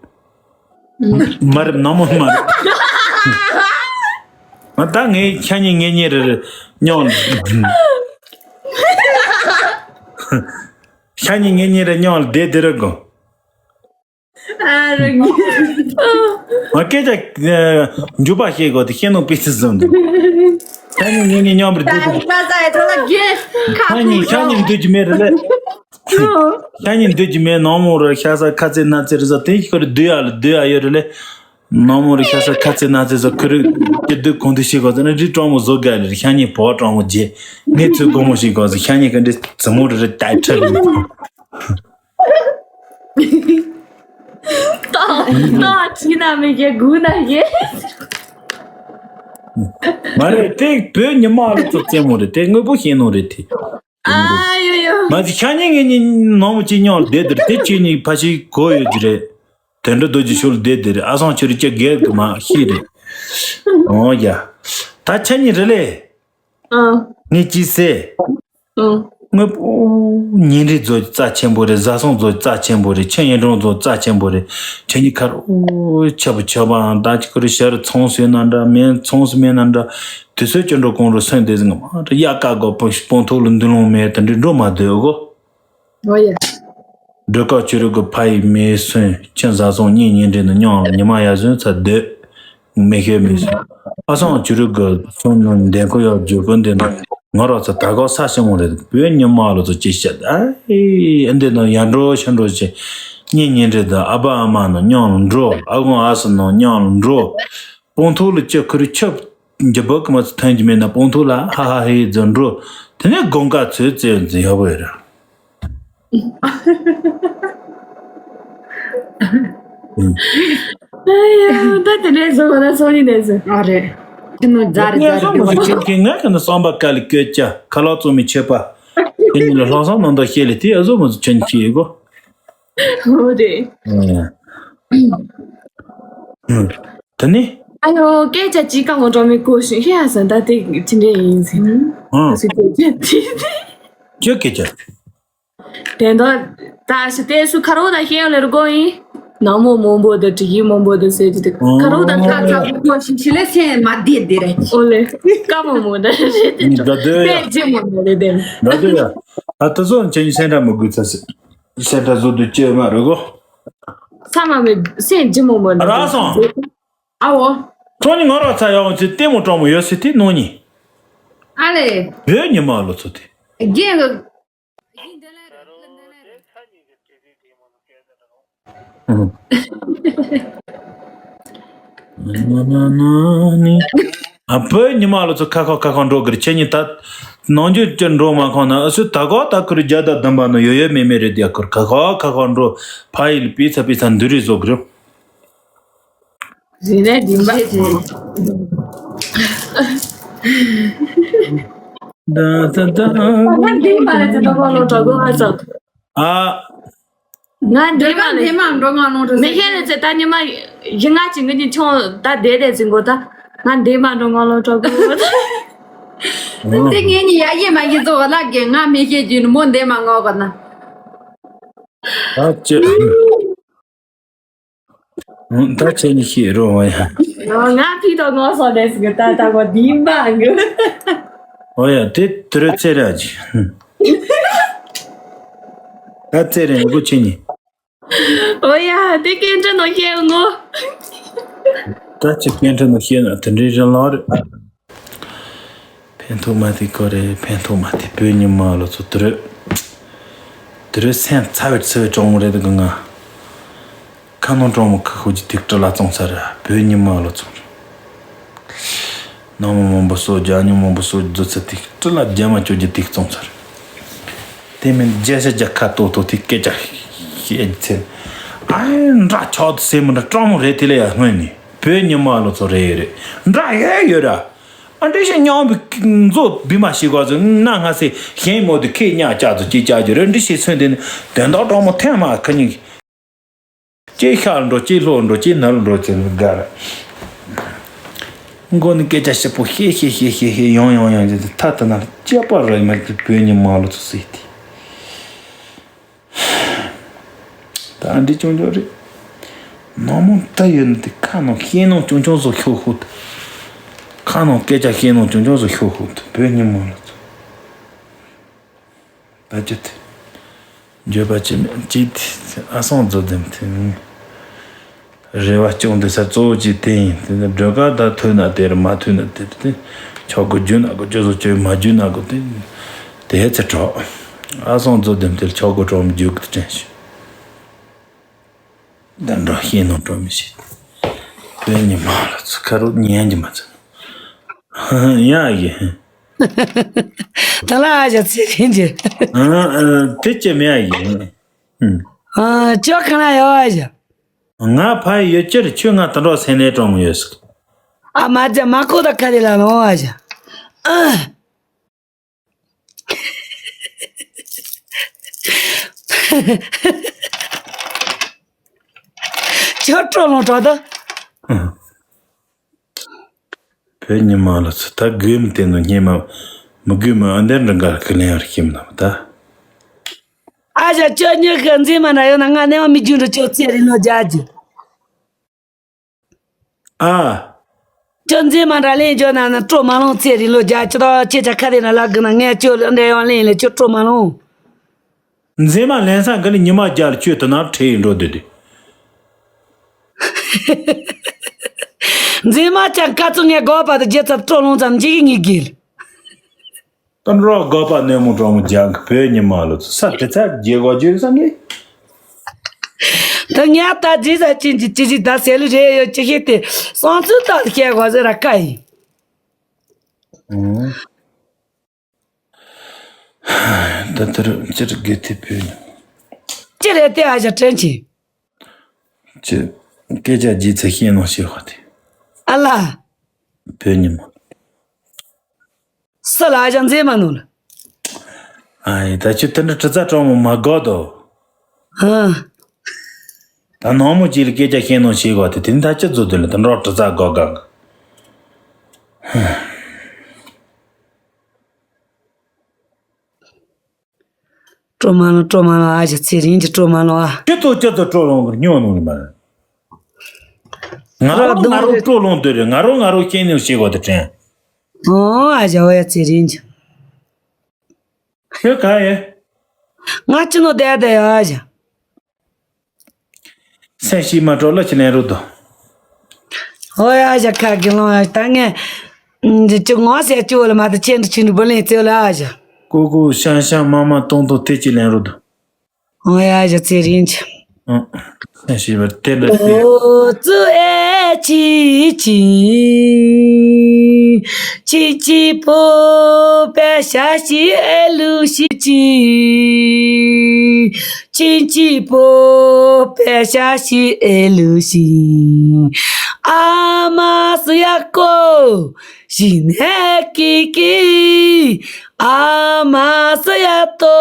མ་རེད་ནང་མོ་མ་རེད། ང་ད་ངའི་ཁྱ་ཉིན་ངེད་གཉིས་རེ་རེ་ཉོ། ཤ་ཉེ་ངེད་གཉིས་རེ་མཉམ་ལ་བསྡད་དེ་རེ་དགོ། ཨ་རེ་ངེད། ང་སྐད་ཆ་འཇུ་པ་བཤད་དགོ་དེ་ཤེས་ནོ་པི་སི་བཟོ་འདུག་ཤ་ཉེ་ངེད་གཉིས་མཉམ་པར་བསྡད་དེ། ཤ་ཉེ་ཤ་ཉེ་འདུག་གི་མེད་རེ་ལེ། ཤ་ཉེ་འདུག་གི་མེད་ནང་མོ་རེ་ཤ་ས་ཁ་ཚེ་ན་ཚེ་རེ་ས་དེ་ཁོ་རེ་བསྡུ་ཡ་ལ་བསྡུ་ཡ་ཡོད་རེ་ལེ། ནང་མོ་རེ་ཤ་ས་ཁ་ཚེ་ན་ཚེ་ས་ཁོ་རེ་སྐྱིད་སྡུག་གང་དུ་ཤེས་དགོ་ཟེར་ན་རི་གྲོང་མོ་བཟོ་དགའ་ལེ་རེ་ཤ་ཉེ་བོ་གྲོང་མོ་རྗེ་ནེ་ཚུལ་སྒོ་མོ་ཤེས་དགོ་ཟེར་ཤ་ཉེ་ག་འདྲེ་ཙི་མོ་རེ་རེ་ཏའི་ཁྲ་རེ། ཏོ་ཏོ་ཁྲི་ན་མི་གེ་གུ་ན་གེ། མ་རེད་དེ་བོད་ཉི་མ་ལ་ཚོ་རྩེད་མོ་རེད་དེ་དངོས་པོ་ཤེས་ནོ་རེད་དེ། ཨ་ཡོ་ཡོ། མ་གཞི་ཤ་ཉེ་ངེད་གཉིས་ནང་མོ་གཅིག་མཉམ་ལ་བསྡད་དེར་དེ་ཁྱེད་གཉིས་ཕ་ཤི་གོ་ཡོད་ཀྱི་རེད། དོན་འགྲོ་རྡོ་རྗེ་ཤུལ་བསྡད་དེར་ཨ་སང་ཁྱོད་རི་སྐྱ་རྒས་གི་མ་ཤི་རེད། ཨོ་ཡ། ད་ཁྱེད་གཉིས་རེད་ལེ། ཨ། ངས་ཅི་ཟེར། ཨ། དངོས་པོ་ཉིན་རེ་རྫོ་རྩ་ཆེན་པོ་རེད། བཟའ་སོང་རྫོ་རྩ་ཆེན་པོ་རེད། ཆེ་ཡན་གྲོང་རྫོ་རྩ་ཆེན་པོ་རེད། ཁྱེད་གཉིས་ཁར་ཨོ་ཆབ་བུ་ཆབ་པའང་ད་ཅི་ཁོ་རི་ཤར་ཚོང་སུ་ཡོད་ན་འདྲ་མེད་ཚོང་སུ་མེད་ན་འདྲ། དུས་ཚོད་ཅི་འགྲོ་གང་རུ་སོན་དེ་ཟིན་མ་རེད་ཡ་ཀ་གོ་སྤོང་ཐོག་ལ་འདུ་ལོང་མེད་དེ་འདྲི་འགྲོ་མ་སྡོད་གོ། ཨོ་ཡ། སྒྲོལ་དཀར་ཆོས་རིག་གི་ཕ་ཡི་མེ་སོན་ཁྱེད་བཟའ་སོང་གཉིས་ཉིན་རེ་ནི་མཉམ་ལ་ཉི་མ་ཡར་སོན་ཚ་སྡོད། མེ་ཤེས་མེ་སོན། ཨ་སང་ཆོས་རིག་གི་སོན་ནི་འདན་ཁོ་ཡག་རྒྱུ་ཀུན་དེ་ནི་ང་རོགས་ཚ་ད་གོ་ས་ཞིམ་མོ་རེད་བོད་ཉི་མ་ལོ་ཚོ་ཅི་བཤད་ཨེ་འདི་ནི་ཡར་འགྲོ་ཤར་འགྲོ་བྱེད། གཉིས་ཉིན་རེ་དང་ཨ་ཕ་ཨ་མ་ནི་མཉམ་ལ་འགྲོ་ཨ་ཁུ་ཨ་སི་ནི་མཉམ་ལ་འགྲོ། སྤོང་ཐོག་ལ་ཅི་ཁུ་རུ་ཆབ། འཇབ་བོ་ཁི་མ་ཚོ་ཐོན་གྱི་མེད་ན་སྤོང་ཐོག་ལ་ཧ་ཧ་ཧེ་འཛིན་འགྲོ། དེ་ནས་དགོང་ཁ་ཚོད་བཙལ་འཛིན་ཡག་པོ་ཡོད་ར། ཨ་ཡ་ད་དེ་འདྲའི་བཟོ་བ་ན་སོང་ནི་ནས་ཟེར། ཨ་རེད། དེ་ནོ་རྫ་རེད་ངས་རྫ་སོང་མ་རེད་ཟེར་ཁྱེད་ངས་ཁྱེད་ནི་བསམ་པ་དཀའ་ལས་སྐྱོད་ཅ་ཁ་ལག་བཙོང་མི་ཆད་པ། དེ་ཉིད་ལ་ལྷག་བསམ་ནང་དུ་བཤད་ལས་དེ་ཨ་བཟོ་མ་བཟོ་ཁྱོད་ཀྱིས་གོ། ཧོ་རེད། ད་ནི། ཨ་ཡོ་སྐད་ཆ་ཅིག་ཀ་ངོ་འགྲོ་མི་གོ་ཞིང་ཧེ་ཧ་སན་ད་དེ་ཅི་འདྲ་ཡིན་ཟིན། ཨ། སུ་སྐད་ཆ་ཅི་སྐད་ཆ། དེ་འདྲ་ད་ཞི་བལྟས་སུ་ཁ་རོ་ད་ཤེས་ཡོན་ལེར་གོ་ཡིན། ནང་མོ་མོན་པོ་དང་དྲི་གི་མོན་པོ་དང་ཟེར་གྱི་འདུག་ཁ་རོ་ད་ཁ་ཁ་གོ་ཞིང་ཞི་ལེ་སེ་མ་བདེ་བདེ་རེད། ཨོ་ལེ། ཀ་མོ་མོ་ད་རེད་དེ་ད་དོ་ཡ། དཔེ་ལྗིད་མོ་མོ་རེད་དེ། ད་དོ་ཡ། ཨ་ད་སོ་ཁྱེད་ཉིད་སེམས་ཁྲལ་མི་དགོས་ཚ་སི། སེ་ད་བཟོ་དུ་སྐྱེ་མ་རེད་གོ། ས་མ་མེད་སེམས་ལྗིད་མོ་མོ་ནི། ར་སོང་། ཨ་འོ། ཁྲོ་ནི་ང་རོ་ཚ་ཡག་འོང་ཚེ་ལྟད་མོ་སྤྲང་མོ་ཡོད་སྲིད་དེ་ནོ་ནི། ཨ་ལེ། བོད་ཉི་མ་ལོ་ཚོ་དེ། རྒན་གི། ཨ་བོད་ཉི་མ་ལོ་ཚོ་ཁ་ཁ་ཁ་ཁ་འགྲོ་གི་རེད་ཁྱེད་གཉིས་ད། ནང་རྒྱུད་ཀྱི་འགྲོ་མ་ཁོང་ན་ཨ་སུ་ད་གོ་ད་ཁུར་རྒྱ་ད་དམ་པ་ནོ་ཡོད་ཡོད་མེད་མེད་རེད་དེ་ཁུར་ཁ་ཁ་ཁ་ཁ་འགྲོ་ཕ་ཡིལ་པི་ཚ་པི་ཚ་འདུ་རེ་བཟོ་གི་རེད། རིག་གནས་སྦྱིན་པ་ཅན། ད་ད་ད། ང་འདི་མ་རེད་ཚེ་ཏོ་ལོ་གྲོགས་གོ་ང་ཚོ། ཨ། ང་འདི་མ་རེད། འདི་མ་འགྲོ་ང་ནོ་གྲོགས། མི་ཁྱེད་ལ་ཚེ་ད་ཉི་མ་ཡི་ང་ཅི་ངི་ཉི་ཆུང་ད་བསྡད་བསྡད་ཟིན་གོ་ད། ང་འདི་མ་འགྲོ་ང་ལོ་གྲོགས་གོ། ད་ཚེ་ངེད་གཉིས་ཡ་ཡེ་མ་ཡེ་ཚོ་བ་ལག་གི་ང་མི་ཁྱེད་རྒྱུན་མོ་འདི་མ་ངོ་གོ་ན། ཨ་ཅེ། ད་ཁྱེད་གཉིས་ཤེས་རོགས་ཡ། ང་ཕི་དོ་ངོ་སོ་དེ་སི་གི་ད་ད་གོ་དིམ་པ་གི། ཨོ་ཡ་དེ་དུ་རེ་ཚེ་ར་ཅི། ད་ཚེ་རེ་ངུ་ཁྱེད་གཉིས། ཨོ་ཡ་དེ་སྐད་འདྲ་ནོ་ཤེས་ངོ་། ད་ཅི་སྐད་འདྲ་ནོ་ཤེས་ན་དེ་འདྲའི་རིན་ལོ་རེད། ཕན་ཐོགས་མ་དེ་ཀོ་རེ་ཕན་ཐོགས་མ་དེ་བོད་ཉི་མ་ལོ་ཚོ་དུ་རེ། དེ་རུ་སེམས་ཚ་བའི་ཚ་བའི་གྲོགས་མོ་རེད་འདུག་ང་། ཁ་ནང་གྲོགས་མོ་ཁ་ཤོ་ཅི་ཐིག་སྤྲི་ལ་བཙོང་ཚར་ར་བོད་ཉི་མ་ལོ་ཚོ། ནང་མོ་མང་པོ་སོ་རྒྱ་ཉུང་མང་པོ་སོ་རྫུ་ཚ་ཐིག་སྤྲི་ལ་རྒྱ་མ་ཅོ་རྒྱ་ཐིག་བཙོང་ཚར། དེ་མིན་རྒྱ་ཤ་རྒྱ་ཁ་ཏོ་ཏོ་ཐིག་སྐད་ཆ་ཤེས་ཚེ། ཨ་འདྲ་ཆགས་དུ་སེམས་མི་འདྲ་གྲོགས་མོ་རེད་དེ་ལ་ཡ་སྔོན་ནས་བོད་ཉི་མ་ལོ་ཚོ་རེད་རེད་འདྲ་ཡོད་ཡོད་ར། ཨ་འདྲེ་ཞིག་མཉམ་པའི་མཛོ་བི་མ་ཞིག་ག་ཚོད་ན་ང་སེ་ཞེན་མོ་དུ་ཁེ་ཉག་ཅག་ཚོ་ཅི་ཅག་ཅི་རེད་འདྲེ་ཞིག་ཚོན་དེ་ནི་དོན་དག་གྲོགས་མོ་ཐེངས་མ་ཁ་ཉིན་ཅི་ཤར་འགྲོ་ཅི་ལྷོ་འགྲོ་ཅི་ནར་འགྲོ་ཅི་དགའ་ར། མགོ་ནི་སྐད་ཆ་ཞིབ་པོ་ཤེས་ཤེས་ཤེས་ཤེས་ཤེས་ཡོང་ཡོང་ཡོང་ཅི་ཐ་ཐ་ན་སྐྱེས་པ་རེད་མ་གི་བོད་ཉི་མ་ལོ་ཚོ་སྲིད་དེ། ད་འདི་ཅུང་ཅུང་རེད། ནང་མོ་ད་ཡོད་ནི་དེ་ཁ་ནང་ཤེས་ནང་ཅུང་ཅུང་བཟོ་ཤོག་ཤོག་ཁ་ནང་སྐད་ཆ་ཤེས་ནང་ཅུང་ཅུང་བཟོ་ཤོག་ཤོག་བོད་ཉི་མ་ལ་ཚོ། ད་ཅི་དེ། འགྱོད་པ་ཅི་མེད་ཅི་ཐི་ཨ་སང་རྫོགས་ལྡན་ཐི། རེ་བ་སྐྱོང་དེ་ས་གཙོ་བོ་ཅི་དེ་ཡིན་དེ་ནི་སྒྲོལ་དཀར་ད་ཐོས་ན་དེ་རེད་མ་ཐོས་ན་དེ་རེད་དེ། ཆོག་གོ་རྒྱུ་ན་གོ་ཅོ་སོ་ཅོ་མ་རྒྱུ་ན་གོ་དེ། དེ་ཧེ་ཚེ་གྲོགས། ཨ་སང་རྫོགས་ལྡན་དེ་ཆོག་གོ་གྲོགས་མི་རྒྱུ་གི་དྲན་ཤི། ད་འགྲོ་ཤེས་ནོ་གྲོགས་མི་ཤེས། དེ་ཉི་མ་ལ་ཚུ་ཁ་རུ་ཉན་གྱི་མ་ཚུ། ཡ་ཡི། ད་ལ་ཨ་ཞག་ཚེ་རིང་གི། ཨ་ཨ་དེ་ཅི་མེད་ཡ་ཡི། ཨ་ཅོ་ག་ན་ཡོད་ཨ་ཞག་ང་ཕ་ཡོད་ཅེར་ཁྱོད་ང་དུད་འགྲོ་སེམས་ནས་གྲོངས་ཡོད་ཟིག་ཨ་མ་ཅག་མ་ཁོ་ད་ཁ་དེ་ལ་ནོ་ཨ་ཞག་ཨ། ཁྱོད་སྤྲོ་ལོང་གྲོགས་ད། བོད་ཉི་མ་ལ་ཚུ་ད་དགོས་མི་དེ་ནོ་སྙེ་མ། མི་དགོས་མི་ཨ་འདྲ་འདྲ་འགའ་ཁི་ལེན་ཡར་ཤིམ་ལ་མི་ད། ཨ་ཞག་ཁྱོད་ཉི་ཤུ་མཛེས་མ་འདྲ་ཡོད་ན་ང་གནས་བ་མི་རྒྱུན་དུ་ཁྱོད་ཚེ་རིང་ལོ་རྒྱག་རྒྱུ། ཨ། ཁྱོད་མཛེས་མ་འདྲ་ལེན་རྒྱུ་ན་ན་སྤྲོ་མ་ལོང་ཚེ་རིང་ལོ་རྒྱག་རྒྱུ་དང་ཁྱེད་ཅག་ཁ་དེ་ན་ལ་གི་ན་ངས་ཁྱོད་འདྲ་ཡང་ལེན་ལེ་ཁྱོད་སྤྲོ་མ་ལོང་། མཛེས་མ་ལེན་ས་གི་ནི་ཉི་མ་རྒྱལ་ཁྱོད་དུ་ནར་ཁྲེ་ཡིན་འགྲོ་དུས་དུས། མཛེས་མ་ཅང་ཀ་ཚོ་ངས་དགོས་པ་དུ་རྒྱལ་ཚབ་སྤྲོ་ལོང་ཙམ་འཇིག་གི་ངེས་གིལ། དུད་འགྲོ་དགོས་པ་ནས་མོ་གྲོང་མོ་རྒྱང་གི་བོད་ཉི་མ་ལོ་ཚོ་ས་དེ་ཚར་རྒྱལ་དགོས་རྒྱུ་རེད་བསམ་གི། ད་ངས་ད་རྗེས་ས་ཅན་གྱི་ཅི་ཞིག་ད་ཟེར་ལུ་རེ་ཡོད་ཅི་ཤེས་ཏེ་སོང་ཚུལ་ད་བཤད་དགོས་ཟེར་ར་ཀ་ཡིན། ད་དེར་ཅི་རིགས་དགེ་ཐེ་བོད་ཉི་མ། ཅི་རེད་དེ་ཨ་ཞག་དྲན་གྱིས། ཅི། སྐད་ཆ་རྗེས་ཚེ་ཤེས་ནོ་ཤེས་ཧོ་དེ། ཨ་ལ། བོད་ཉི་མ། སུ་ལ་ཨ་ཞག་མཛེས་མ་ནོ་ལ། ཨ་ཡི་ད་ཁྱོད་དེ་འདྲ་དྲི་རྩ་དྲང་མོ་མ་དགོས་དོ། ཨ། ད་ནང་མོ་ཅི་ལ་སྐད་ཆ་ཤེས་ནོ་ཤེས་ཧོ་དེ་དེ་ནི་ད་ཅི་བཟོ་དེ་ལ་དེ་འདྲ་དྲི་རྩ་དགོས་གང་གི། སྤྲོ་མ་ལོང་སྤྲོ་མ་ལོང་ཨ་ཞག་ཚེ་རིང་གི་སྤྲོ་མ་ལོང་ཨ། ཁྱོད་ཚོ་ཁྱོད་ཚོ་སྤྲོ་ལོང་གི་སྨྱོ་ནོ་ནི་མ་རེད། ང་རོ་ང་རོ་སྤྲོ་ལོང་དུ་རེད། ང་རོ་ང་རོ་ཤེས་ནས་ཤེས་གོ་དེ་དྲན། ཨོ་ཨ་ཞག་ཨོ་ཡ་ཚེ་རིང་གི། ཁྱོད་ག་ཡེ། ང་ཅི་ནོ་དེ་དེ་ཡ་ཨ་ཞག་སེམས་ཤིག་མ་སྤྲོ་ལ་ཅི་ལེན་རུ་དོ། ཨོ་ཡ་ཞག་ཁ་གི་ལོང་ཡ་ད་ངས། འདི་ཅི་ངོ་ཟེར་ཅི་བོ་ལ་མ་ད་ཆེན་དུ་ཆུན་དུ་བུ་ལེན་ཚེ་ལ་ཨ་ཞག་ཀུ་ཀུ་ཤང་ཤང་མ་མ་ཏོང་ཏོ་དེ་ཅི་ལེན་རུ་དོ། ཨོ་ཡ་ཞག་ཚེ་རིང་གི། ཨ། ཤེས་པ་དེ་ལ་ཤེས། ཨོ་ཙི་ཨེ་ཅི་ཅི། ཅི་ཅི་པོ་པེ་ཤ་ཤི་ཨེ་ལུ་ཤི་ཅི། ཅི་ཅི་པོ་པེ་ཤ་ཤི་ཨེ་ལུ་ཤི། ཨ་མ་སུ་ཡ་ཀོ། ཞི་ནས་ཀི་ཀི། ཨ་མ་སུ་ཡ་ཏོ།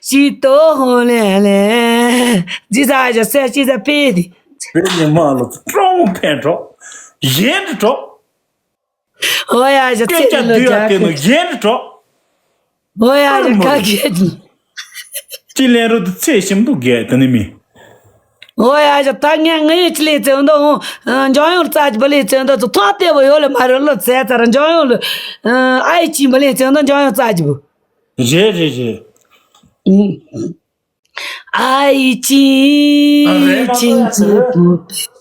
ཞི་ཏོ་ཧོ་ལེ་ལེ། ཇི་ཟ་ཇ་སེ་ཞི་ཟ་པེ་དི། བོད་ཉི་མ་ལ་ཀྲོང་ཕན་གྲོགས། གཞན་དུ་གྲོགས། ཨོ་ཡ་ཇ་ཚེ་སྐད་ཆ་རིང་ལོ་བསྡུས་ཡ་རྒྱག་དེ་ནི་གི། གཞན་དུ་གྲོགས། ཨོ་ཡ་ཨ་ཇ་མོ་ཁ་རེད། གེ་ཅི། ཅི་ལེན་རུ་དུ་ཚེ་ཞིམ་དུ་རྒྱས་དེ་ནི་མི། ཨོ་ཡ་ཇ་ད་ངས་ངའི་ཅི་ལས་ཚེ་འདི་འོང་འཇང་ཡོང་རྩ་ཅི་བ་ལས་ཚེ་འདི་ཚོ་ཐོག་ལྟེ་བ་ཡོད་ལ་མ་རེད་ལ་ཚེ་ཚ་ར་འཇང་ཡོང་ལ་ཨ་ཡི་ཅི་བ་ལས་ཚེ་འདི་འཇང་ཡོང་རྩ་ཅི་བུ། རེད་རེད་རེད། ཨ་ཡི་ཅི་ཨ་རེད་ཅི་ཅི་བུ།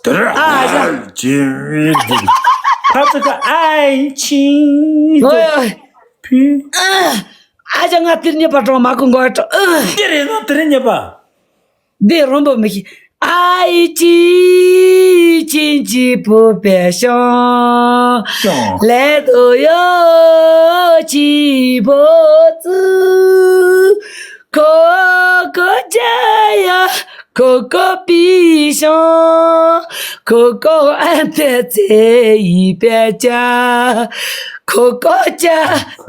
དེ་ར་ཨ་ཡི་ཅི་བུ། ཁ་ཚ་ཁ་ཨ་ཡི་ཅི་ཨོ་ཡ། བུ། ཨ་ཅག་ང་དེར་རྙེད་པ་གྲོགས་མ་ཁོང་གོ་ཨ་ཅག་ཨ། དེ་རེད་ན་དེ་རེད་རྙེད་པ། འདི་རོམ་པ་མི་ཤེས། ཨ་ཡི་ཅི་ཅི་ཅི་པོ་པེ་ཤང་ཤང་། ལེ་དོ་ཡོ་ཅི་པོ་ཙི། ཁོ་ཁོ་ཅ་ཡ། ཁོ་ཁོ་པི་ཤང་། ཁོ་ཁོ་ཨན་ཏེ་ཚེ་ཡི་པེ་ཅ། ཁོ་ཁོ་ཅ་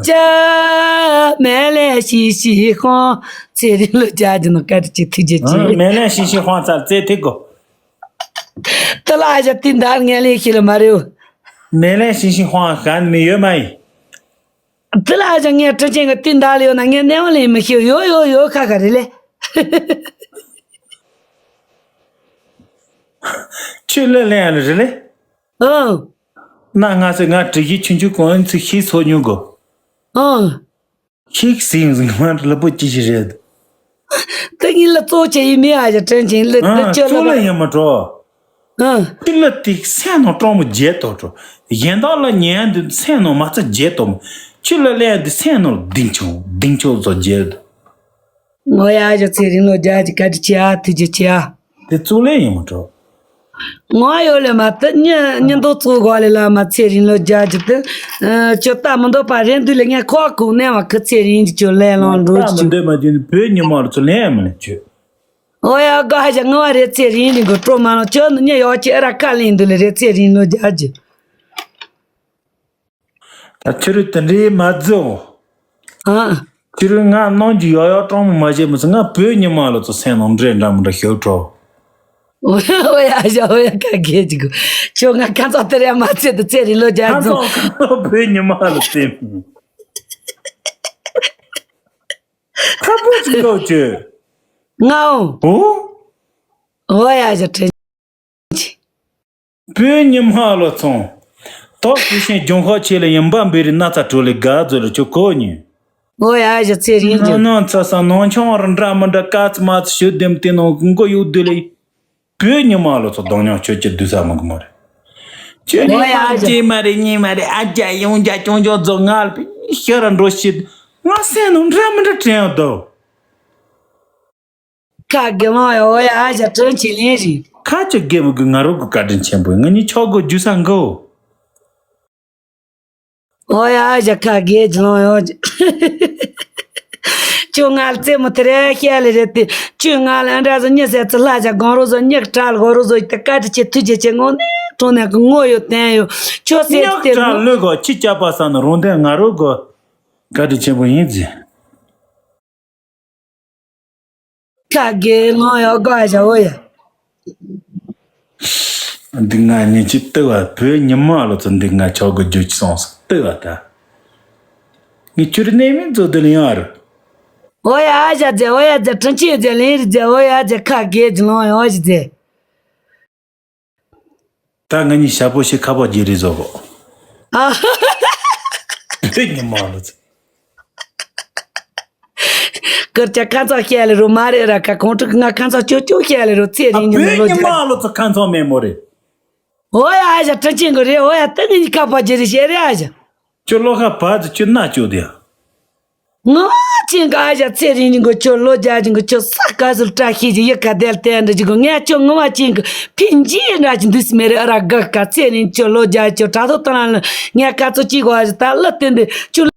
ཅ། མེ་ལེ་ཤི་ཤི་ཧོང་། ཚེ་རིང་ལོ་བརྒྱ་གྱི་ནང་བཀའ་དྲིན་ཆེ་ཐུགས་རྗེ་ཆེ། མེ་ལེ་ཤི་ཤི་ཧོང་ཚར་ཚེ་ཐིག་གོ། ཏི་ལ་ཨ་ཞག་ཏི་འདར་ངན་ལེ་ཤི་ལ་མ་རེའུ། མེ་ལེ་ཤི་ཤི་ཧོང་གན་མི་ཡོད་མ་ཡིན། ཏི་ལ་ཨ་ཞག་ངས་དྲི་ཆེན་གི་ཏི་འདར་ལ་ཡོད་ན་ངས་གནས་བ་ལེན་མི་ཤེས་ཡོ་ཡོ་ཡོ་ཁ་ཁ་རེ་ལེ། ཁྱོད་ལ་ལེན་ཡ་ལ་རེ་ལེ། ཨང་། ན་ང་ཚོས་ང་དྲི་གི་ཆུང་ཆུང་གོང་ཚིག་ཤེས་ཚོ་ཉུང་གོ། ཨང་། ཤིག་སིང་སིང་མ་ལ་པོ་ཅི་ཞིག་རེད། ད་ངའི་ལ་གཙོ་ཆེ་ཡིན་མེད་ཨ་ཅག་དྲིན་ཆེན་ལ་ད་ཨ་ཁྱོད་ལ་གཙོ་ལ་ཡིན་མ་འགྲོ། ཨ་ཁྱི་ལ་དེ་སེམས་ནང་སྤྲང་མོ་བརྗེད་དོ་འགྲོ། གཞན་དག་ལ་ཉན་དུ་སེམས་ནང་མ་རྩ་བརྗེད་དོ། ཁྱི་ལ་ལན་དུ་སེམས་ནང་ལྡིང་ཆུང་ལྡིང་ཆུང་བཟོ་བརྗེད་དོ། ངོ་ཡ་ཨ་ཅག་ཚེ་རིང་ལོ་བརྒྱ་ཅིག་བཀའ་དྲིན་ཆེ་ཨ་ཐུགས་རྗེ་ཆེ་ཨ། དེ་གཙོ་ལས་ཡིན་མ་འགྲོ། ང་ཡོད་ལས་མ་ད་ཉི་ཉི་མདོ་ཚོ་གོ་ལས་ལ་མ་ཚེ་རིང་ལོ་བརྒྱ་ཅིག་དེ། ཁྱོད་ལྟ་མི་འདོད་པ་རེད་འདུག་ལས་ངས་ཁོག་གུག་ནས་བ་ཁི་ཚེ་རིང་གི་ཁྱོད་ལས་ལོང་འགྲོ་ད་མི་ཅིག་འདོད་མ་བྱུང་བོད་ཉི་མ་ལ་ཚོ་ལན་མི་ལེན་ཁྱོད། ཨོ་ཡ་དགའ་ཞག་ངོ་བ་རེད་ཚེ་རིང་རིང་གི་སྤྲོ་མ་ལོང་ཁྱོད་ནི་ཉི་ཡོག་ཅིག་ཨ་ར་ཁ་ལེན་འདུག་ལས་རེད་ཚེ་རིང་ལོ་བརྒྱ་ཅིག་ད་ཕྱི་རུ་དེ་འདྲའི་མ་བརྫི་འོ། ཨ། ཕྱི་རུ་ང་གནང་རྒྱུ་ཡག་ཡག་སྤྲང་མོ་མ་བྱེད་མི་ཚེ་ང་བོད་ཉི་མ་ལ་ཚོ་སེམས་ནང་འདྲེ་འདྲ་མི་འདྲ་ཤོད་འགྲོ། ཨོ་ཡ་ཨོ་ཡ་ཞག་ཨོ་ཡ་ཁ་གས་ཅིག་གོ། ཁྱོད་ང་ཁ་ཚོགས་དེ་རེད་མ་ཚད་དུ་ཚེ་རིང་ལོ་བརྒྱ་ཁ་རྫོང་ཚོགས་ཁ་ཚོགས་བོད་ཉི་མ་ལ་སེམས། ཁ་པོ་ཅིག་ལོ་ཅོ། ང་ཨོ། ཨོ། ཨོ་ཡ་ཞག་དྲན། བོད་ཉི་མ་ལོ་ཚོང་། ཏོག་ཙི་ཤེས་ལྗོན་ཤོག་ཆེ་ལ་ཡིན་པ་འབེ་རི་ན་ཚ་གྲོ་ལི་དགའ་ཛོ་ལ་ཆུ་ཁོ་ཉི། ཨོ་ཡ་ཞག་ཚེ་རིང་ཅན། ནང་ཚ་ས་ནང་ཆུང་བར་འདྲ་མི་འདྲ་དཀའ་ཚི་མ་ཚི་ཞུ་དེམ་དེ་ནང་མགོ་གཡུག་དེ་ལས། བོད་ཉི་མ་ལོ་ཚོ་གདོང་ཉང་ཁྱོད་ཀྱི་བསྡུ་ས་མི་གི་མ་རེད། ཁྱོད་ཉི་ཨོ་ཡ་མ་ཞག་རྗེས་མ་རེད་གཉིས་མ་རེད་ཨ་ཅག་ཡོང་རྒྱ་ཅུང་ཅུང་རྫོགས་ང་ལ་ཤ་ར་འགྲོ་ཤེས། ང་སེམས་ནང་འདྲ་མི་འདྲ་དྲན་ཡོད་དོ། ཁ་དགེ་ལོང་ཡ་ཨོ་ཡ་ཨ་ཞག་དྲིན་ཆེ་ལན་རེད། ཁ་ཅིག་དགེ་མི་དགོས་ང་རོ་གི་བཀའ་དྲིན་ཆེན་པོ་ང་གཉིས་ཆོག་གོ་རྒྱུ་ས་འགོ། ཨོ་ཡ་ཨ་ཞག་ཁ་དགེ་ལོང་ཡ། ཁྱོད་ང་ལ་རྩེད་མོ་དེ་རེད་བཤད་ལེ་རེད་དེ་ཁྱོད་ང་ལ་ཨ་འདྲ་བཟོ་གཉིད་སད་ཚི་ལྷ་ཞག་གང་རོ་བཟོ་གཉིད་གྲལ་གོ་རོ་བཟོ་ཡི་དེ་བཀའ་དྲིན་ཆེ་ཐུགས་རྗེ་ཆེ་ངོ་ནས་གྲོང་ནས་གི་ངོ་ཡོད་བསྟན་ཡོད་ཁྱོད་སད་གཉིད་དེ་གྲལ་ངོ་ལོས་གོ་ཁྱི་སྐྱག་པ་ས་ན་རོང་དན་ང་རོ་གོ་བཀའ་དྲིན་ཆེན་པོ་ཡིན་ཟེར། ཁ་དགེ་ལོང་ཡོད་དགའ་བྱ་བོ་ཡ། འདི་ང་ཉིན་གཅིག་ལྟ་བ་བོད་ཉི་མ་ལོ་ཚོ་འདི་ང་ཆོག་གི་རྒྱུ་ཅི་སོང་སོང་ལྟ་བ་ད། ངས་ཁྱོད་རྣེ་མིན་ཚོ་འདི་ལ་ཡང་རུ། ཨོ་ཡ་ཨ་ཞག་ཛེ་ཨོ་ཡ་ཛེ་དྲིན་ཆེ་ཛེ་ལན་རི་ཛེ་ཨོ་ཡ་ཛེ་ཁ་དགེ་ལོང་ཡོད་ཞི་ཛེ། ད་ང་གཉིས་ཞབས་པོ་ཞིག་ཁ་པར་བརྗེ་རེས་བཟོ་གོ། ཨ། བོད་ཉི་མ་ལོ་ཚོ། ཀར་ཅག་ཁ་ཚ་ཤེ་ལེ་རུ་མ་རེད་ར་ཁ་ཁོང་ཁྲུ་ང་ཁ་ཚ་ཅོ་ཅོ་ཤེ་ལེ་རུ་ཚེ་རིང་ཉི་མ་ལོ་ཅག་ཁ་ཚ་མེད་མོ་རེད། ཨོ་ཡ་ཨ་ཞག་དྲིན་ཆེན་གོ་རེད་ཨོ་ཡ་ད་ངེད་གཉིས་ཁ་པར་བརྗེ་རེས་ཤེ་རེད་ཨ་ཞག་ཅོ་ལོ་ཁ་བ་ཙི་ཅོ་ན་ཅོ་དེ་ཡ། ངོ་བ་ཅན་གི་ཨ་ཞག་ཚེ་རིང་ཉིན་གོ་ཁྱོད་ལོ་བརྒྱ་ཅན་གོ་ཁྱོད་ས་ག་ཟུར་བཀྲ་ཤིས་ཀྱི་ཡི་ག་དལ་བསྟན་འདྲ་ཅིག་གོ་ངས་ཁྱོད་ངོ་བ་ཅན་གི་ཕིན་ཇི་འདྲ་ཅིག་འདུས་སི་མེ་རི་ཨ་ར་ག་ག་ཚེ་རིང་ཁྱོད་ལོ་བརྒྱ་ཁྱོད་དྲ་ཐོག་དང་ལ་ངས་ག་ཚོད་ཅིག་གོ་ཨ་ཞག་ད་ལ་བསྟན་འདི་ཁྱོད་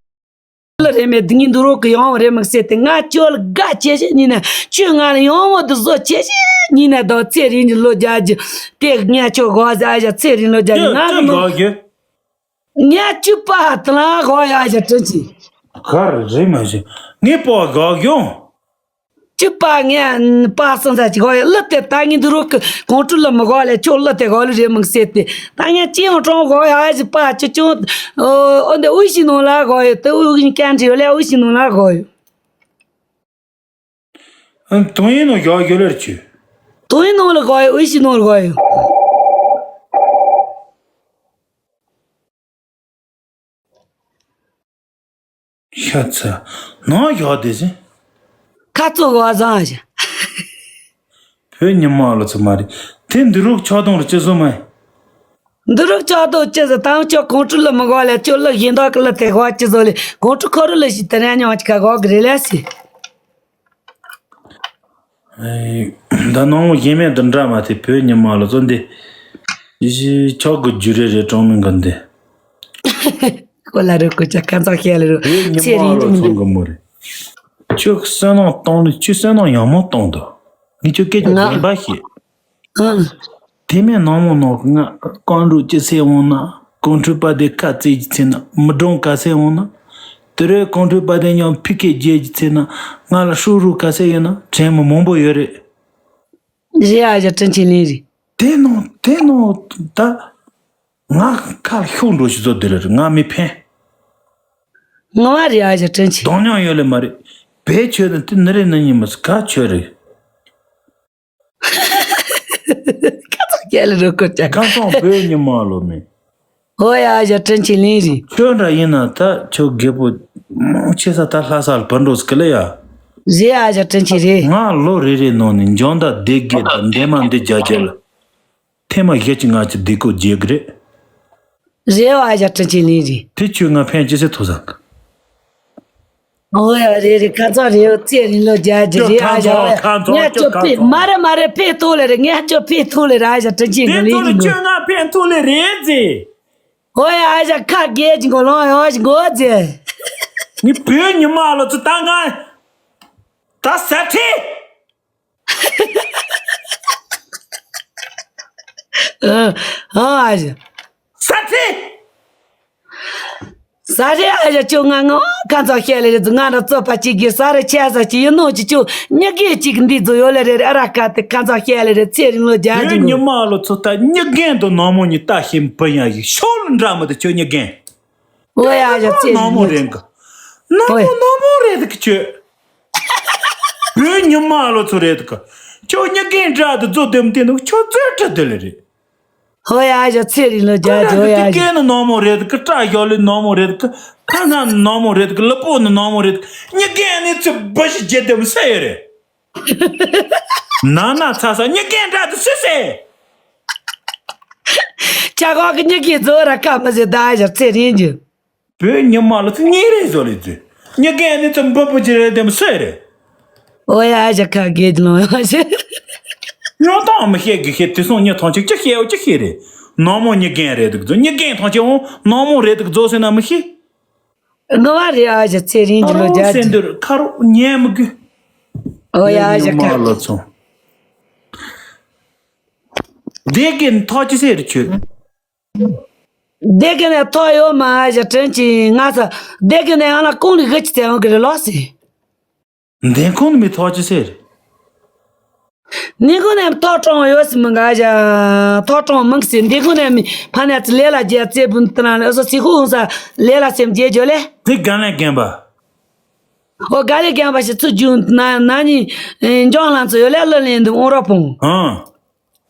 ལ་རེ་མེད་འདི་ཉིན་འདུག་རོགས་གི་ཡོང་རེ་མི་ཟེར་ཏེ་ང་ཁྱོད་ལ་དགའ་ཆེ་ཤེས་ཉིན་ན་ཁྱོད་ང་ལ་ཡོང་བ་འདི་བཟོ་ཆེ་ཤེས་ཉིན་ན་དོ་ཚེ་རིང་གི་ལོ་བརྒྱ་ཅིག་དེ་ངས་ཁྱོད་གོ་ཨ་ཞག་ཚེ་རིང་ལོ་བརྒྱ་ཅིག་ང་གི་ནོ། ངས་བཅུ་པ་དང་ལ་གོ་ཡ་ཞག་དྲིན་ཆེ། ག་རེ་རེད་མ་ཤེས། ངས་པོ་གག་ཡོང་། བཅུ་པ་ངས་པ་སང་ས་ཅིག་གོ་ཡ་གླུ་དེ་ད་ངས་འདི་རུ་གི་གོང་ཁྲུ་ལ་མི་གོ་ལས་ཁྱོད་གླུ་དེ་གོ་ལུ་རེད་མི་ཟེར་ཏེ་ད་ངས་ཅི་ཡང་གྲོང་གོ་ཡ་ཞིག་པ་ཅི་ཅུང་ཨོ་འདི་དབུས་ཤིག་ནང་ལ་གོ་ཡོད་དེ་དབུས་ཀྱི་ཀན་ཁྲི་ཡོད་ལས་དབུས་ཤིག་ནང་ལ་གོ་ཡོད། ཨ་ཏུང་ཡིན་ནོ་ཡོག་ཡོད་ལེར་ཆུ། ཏུང་ཡིན་ནོ་ལ་གོ་ཡོད་དབུས་ཤིག་ནང་ལ་གོ་ཡོད། ཤ་ཚ། ནང་ཡོག་དེ་ཟིན། ཁ་ཚོ་གོ་བཟང་ཞིག་བོད་ཉི་མ་ལོ་ཚོ་མ་རེད། དེ་འདི་རུག་ཆོག་དང་རུ་ཅི་བཟོ་མ་ཡིན། འདི་རུག་ཆོག་དང་ཅི་བཟོ་དང་ཅོ་གོང་ཁྲུ་ལ་མི་གོ་ལས་ཅོ་ལ་ཡིན་དོག་གི་ལ་དེ་གོ་ཅི་བཟོ་ལས་གོང་ཁྲུ་ཁོ་རུ་ལ་ཞིག་དེ་རན་ཉོ་ཅི་ཁ་གོ་གི་རེད་ལས་སི། ད་ནང་མོ་ཡིན་མེད་དུ་འདྲ་མ་དེ་བོད་ཉི་མ་ལོ་ཚོ་འདི། ཡི་ཤི་ཆོག་གི་རྒྱུ་རེ་རེ་གྲོང་མི་འགོ་འདི། ཁོ་ལ་རུ་ཁོ་ཅག་ཁ་ཚ་ཁྱེད་ལ་རུ་བོད་ཉི་ཚེ་མ་རིང་ལོ་ཚོ་འགོ་མོ་རེད། ཁྱོད་སེམས་ནང་གཏོང་ནི་ཁྱོད་སེམས་ནང་ཡང་མོ་གཏོང་དོ། ངས་ཁྱོད་སྐད་ཆ་ང་བདེན་པ་བཤད། ཨང་། དེ་མིན་ནང་མོ་ནང་གི་ང་རྐང་འགྲོ་ཅི་སེ་འོང་ན་གོང་ཁྲོས་པ་དེ་ཁ་རྩེ་གྱི་ཚེ་ན་མི་གྲོང་ག་སེ་འོང་ན། དེ་རེ་གོང་ཁྲོས་པ་དེ་ཉམས་ཕི་ཁེ་རྒྱལ་གྱི་ཚེ་ན་ང་ལ་ཧྲུག་ཧྲུག་ག་སེ་ཡོད་ན་དྲན་མི་མང་པོ་ཡོད་རེད། རེད་ཨ་ཞག་དྲིན་ཆེན་ལིན་རེད། དེ་ནང་དེ་ནང་ད་ང་ཁ་ལ་ཤོག་འགྲོ་ཞིག་བཟོ་དེ་རེད་ང་མི་ཕན། ངོ་མ་རེད་ཨ་ཞག་དྲིན་ཆེན། གདོང་མྱོང་ཡོད་ལེ་མ་རེད། བེད་ཆོད་ནི་དེ་ནི་རེད་ནི་ཉིན་མི་སི་ག་ཆོད་རེད། ཁ་ཚ་རྒྱལ་ལ་རོ་ཀོ་ཅག་ཁ་སང་བོད་ཉི་མ་ལོ་མེད། ཨོ་ཡ་ཨ་ཞག་དྲིན་ཆེན་ལིན་རེད། ཁྱོད་འདྲ་ཡིན་ན་ད་ཁྱོད་རྒད་པོ་མང་ཆེ་ས་ད་ལྷ་ས་ལ་བུད་འགྲོ་སི་ཀི་ལ་ཡ། རེད། ཨ་ཞང་དྲིན་ཆེ་རེད། ང་ལོ་རེ་རེ་ནང་ནས་འཇང་ད་སྡེ་དགེ་དང་འདན་མ་འདི་རྒྱ་རྒྱ་ལ། ཐེངས་མ་བཞི་གཅིག་ང་ཚོ་སྡེ་ཁོ་རྒྱལ་གི་རེད། རེད་བ། ཨ་ཞང་དྲིན་ཆེ་ལན་རེད། དེ་ཁྱོད་ང་ཕན་ཅི་སེ་ཐོག་ཟ་གི། ཨོ་ཡ་རེད་རེད། ཁ་ཚ་རེད། ཚེ་རིང་ལོ་རྒྱ་རྒྱ་རེད། ཨ་ཞང་། ངས་ཁྱོད་ཕེ་མ་རེད་མ་རེད། ཕེ་ཐོག་ལེ་རེད། ངས་ཁྱོད་ཕེ་ཐོག་ལེ་རེད། ཨ་ཞང་དྲིན་ཆེ་གི་ལན་རེད། ཁྱོད་ང་ཕེ་ཐོག་ལེ་རེད་ཟེ། ཨོ་ཡ། ཨ་ཞང་ཁ་རྒྱལ་གྱི་མགོ་ལོང་ཡོང་ཞིག་མགོ་ཟེ། ངའི་བུའི་ཉི་མ་ལོ་ཚོ་ད་ང་ད་ཟ་ཁྲེ། ཨ་ཨ་ཨ་ཞང་། ཟ་ཁྲེ། ཟ་རེད། ཨ་ཞང་། ཁྱོད་ང་ང་ཁ་ཚ་ཤེས་ལེ་རེད། ང་ར་ཙོ་པ་གཅིག་གི་ས་རེ་ཆ་ས་གཅིག་ཡིན་ནོ་གཅིག་ཁྱོད་མྱི་རྒན་གཅིག་འདི་ཚོ་ཡོད་ལེ་རེད། ཨ་ར་ཀ་དེ་ཁ་ཚ་ཤེས་ལེ་རེད། ཚེ་རིང་ལོ་རྒྱ་རྒྱུ་བུའི་ཉི་མ་ལོ་ཚོ་ད་མྱི་རྒན་དང་ནག་མོ་གཉིས་ལྟ་ཞིམ་པོ་ཡང་ཞིག་ཤོག་ལ་འདྲ་མི་འདུག་ཁྱོད་མྱི་རྒན། ཨོ་ཡ། ཨ་ཞང་། ཚེ་རིང་ནག་མོ་ལོ་རེད་གི། ནག་ཨོ་མོ་ཡ། ནག་མོ་རེད་གི་ཁྱོད། བུའི་ཉི་མ་ལོ་ཚོ་རེད་གི། ཁྱོད་མྱི་རྒན་འདྲ་དུ་བཟོ་དེམ་དེ་ནུ་ཁྱོད་རྩོད་ཁྲི་དེ་ལེ་རེད། ཧོ་ཡ། ཨ་ཞང་། ཚེ་རིང་ལོ་རྒྱ་རྒྱོ་ཡ། ཨ་ཞང་། སྐད་ནི་ནག་མོ་རེད་གི། སྐྲ་ཞོ་ལི་ནག་མོ་རེད་གི། ཁ་སྣ་ནི་ནག་མོ་རེད་གི། ལུས་པོ་ནི་ནག་མོ་རེད་གི། མྱི་རྒན་ནི་ཚེ་འབུ་ཞིག་རྒྱལ་དེམ་ས་ཡོད་རེད། ན་ན་ཚ་ས་མྱི་རྒན་འདྲ་དུ་སུས་ཟེ། ཆ་གོ་གི་མྱི་རྒན་བཟོ་ར་ཁ་མི་ཟེ་ད་ཨ་ཞང་། ཚེ་རིང་རྒྱུ། བུའི་ཉི་མ་ལོ་ཚོ་གཉིས་རེ་བཟོ་ལེ་ཚོས། མྱི་རྒན་ནི་ཚོ་འབུ་འབུ་ཅི་རེད་དེ་མི་སོས་རེད། ཨོ་ཡ། ཨ་ཞང་ཁ་རྒྱལ་ལོང་ཡ་ཞེ། ཉོ་ཐང་མི་ཤེས་གི་ཤེས། དེ་སོང་མྱི་ཐང་ཅིག་ཅི་ཤེས་འོ་ཅི་ཤེས་རེད། ནག་མོ་མྱི་རྒན་རེད་འདུག་ཚོ། མྱི་རྒན་ཐང་ཅིག་འོང་ནག་མོ་རེད་འདུག་ཚོ་ཟེར་ན་མི་ཤེས། ངོ་མ་རེད། ཨ་ཞང་། ཚེ་རིང་གི་ལོ་རྒྱ་སེ་འདུར་ཁ་རོག་ཉན་མི་དགོས། ཨོ་ཡ། ཨ་ཞང་། ཁ་ལོ་ཚོ། སྡེ་དགེ་ཐག་ཅི་སེ་རེད་ཁྱོད། སྡེ་དགེ་ནས་ཐོག་ཡོད་མ་ཨ་ཞང་། དྲིན་ཆེ། ང་ཚ་སྡེ་དགེ་ནས་ཡང་ན་གོང་ལི་གི་ཅི་ཚེ་འོང་གི་རེད་ལོ་སི། འདན་ཁོང་ནས་མི་ཐོག་ཅི་ཟེར། འདན་ཁོང་ནས་ཐོག་གྲོང་ཡོད་སི་མི་འགའ་ཞག་ཐོག་གྲོང་མང་སི། འདན་ཁོང་ནས་མི་ཕ་ནས་ཚི་ལས་ལ་རྒྱ་རྩེ་བུན་ཏི་ན་ལ་སོ་སི་ཁོ་ཧུང་ས་ལས་ལ་སེམས་རྒྱས་འཇོ་ལེ། དེ་ག་ལས་རྒན་པ། ཨོ་ག་ལས་རྒན་པ་ཞིག་ཚུ་རྒྱུན་ན་ན་ནི་འཇོང་ལང་ཚོ་ཡོད་ལེ་ལོ་ལེན་འདུག་ཨོང་རོ་ཕུང་། ཨང་།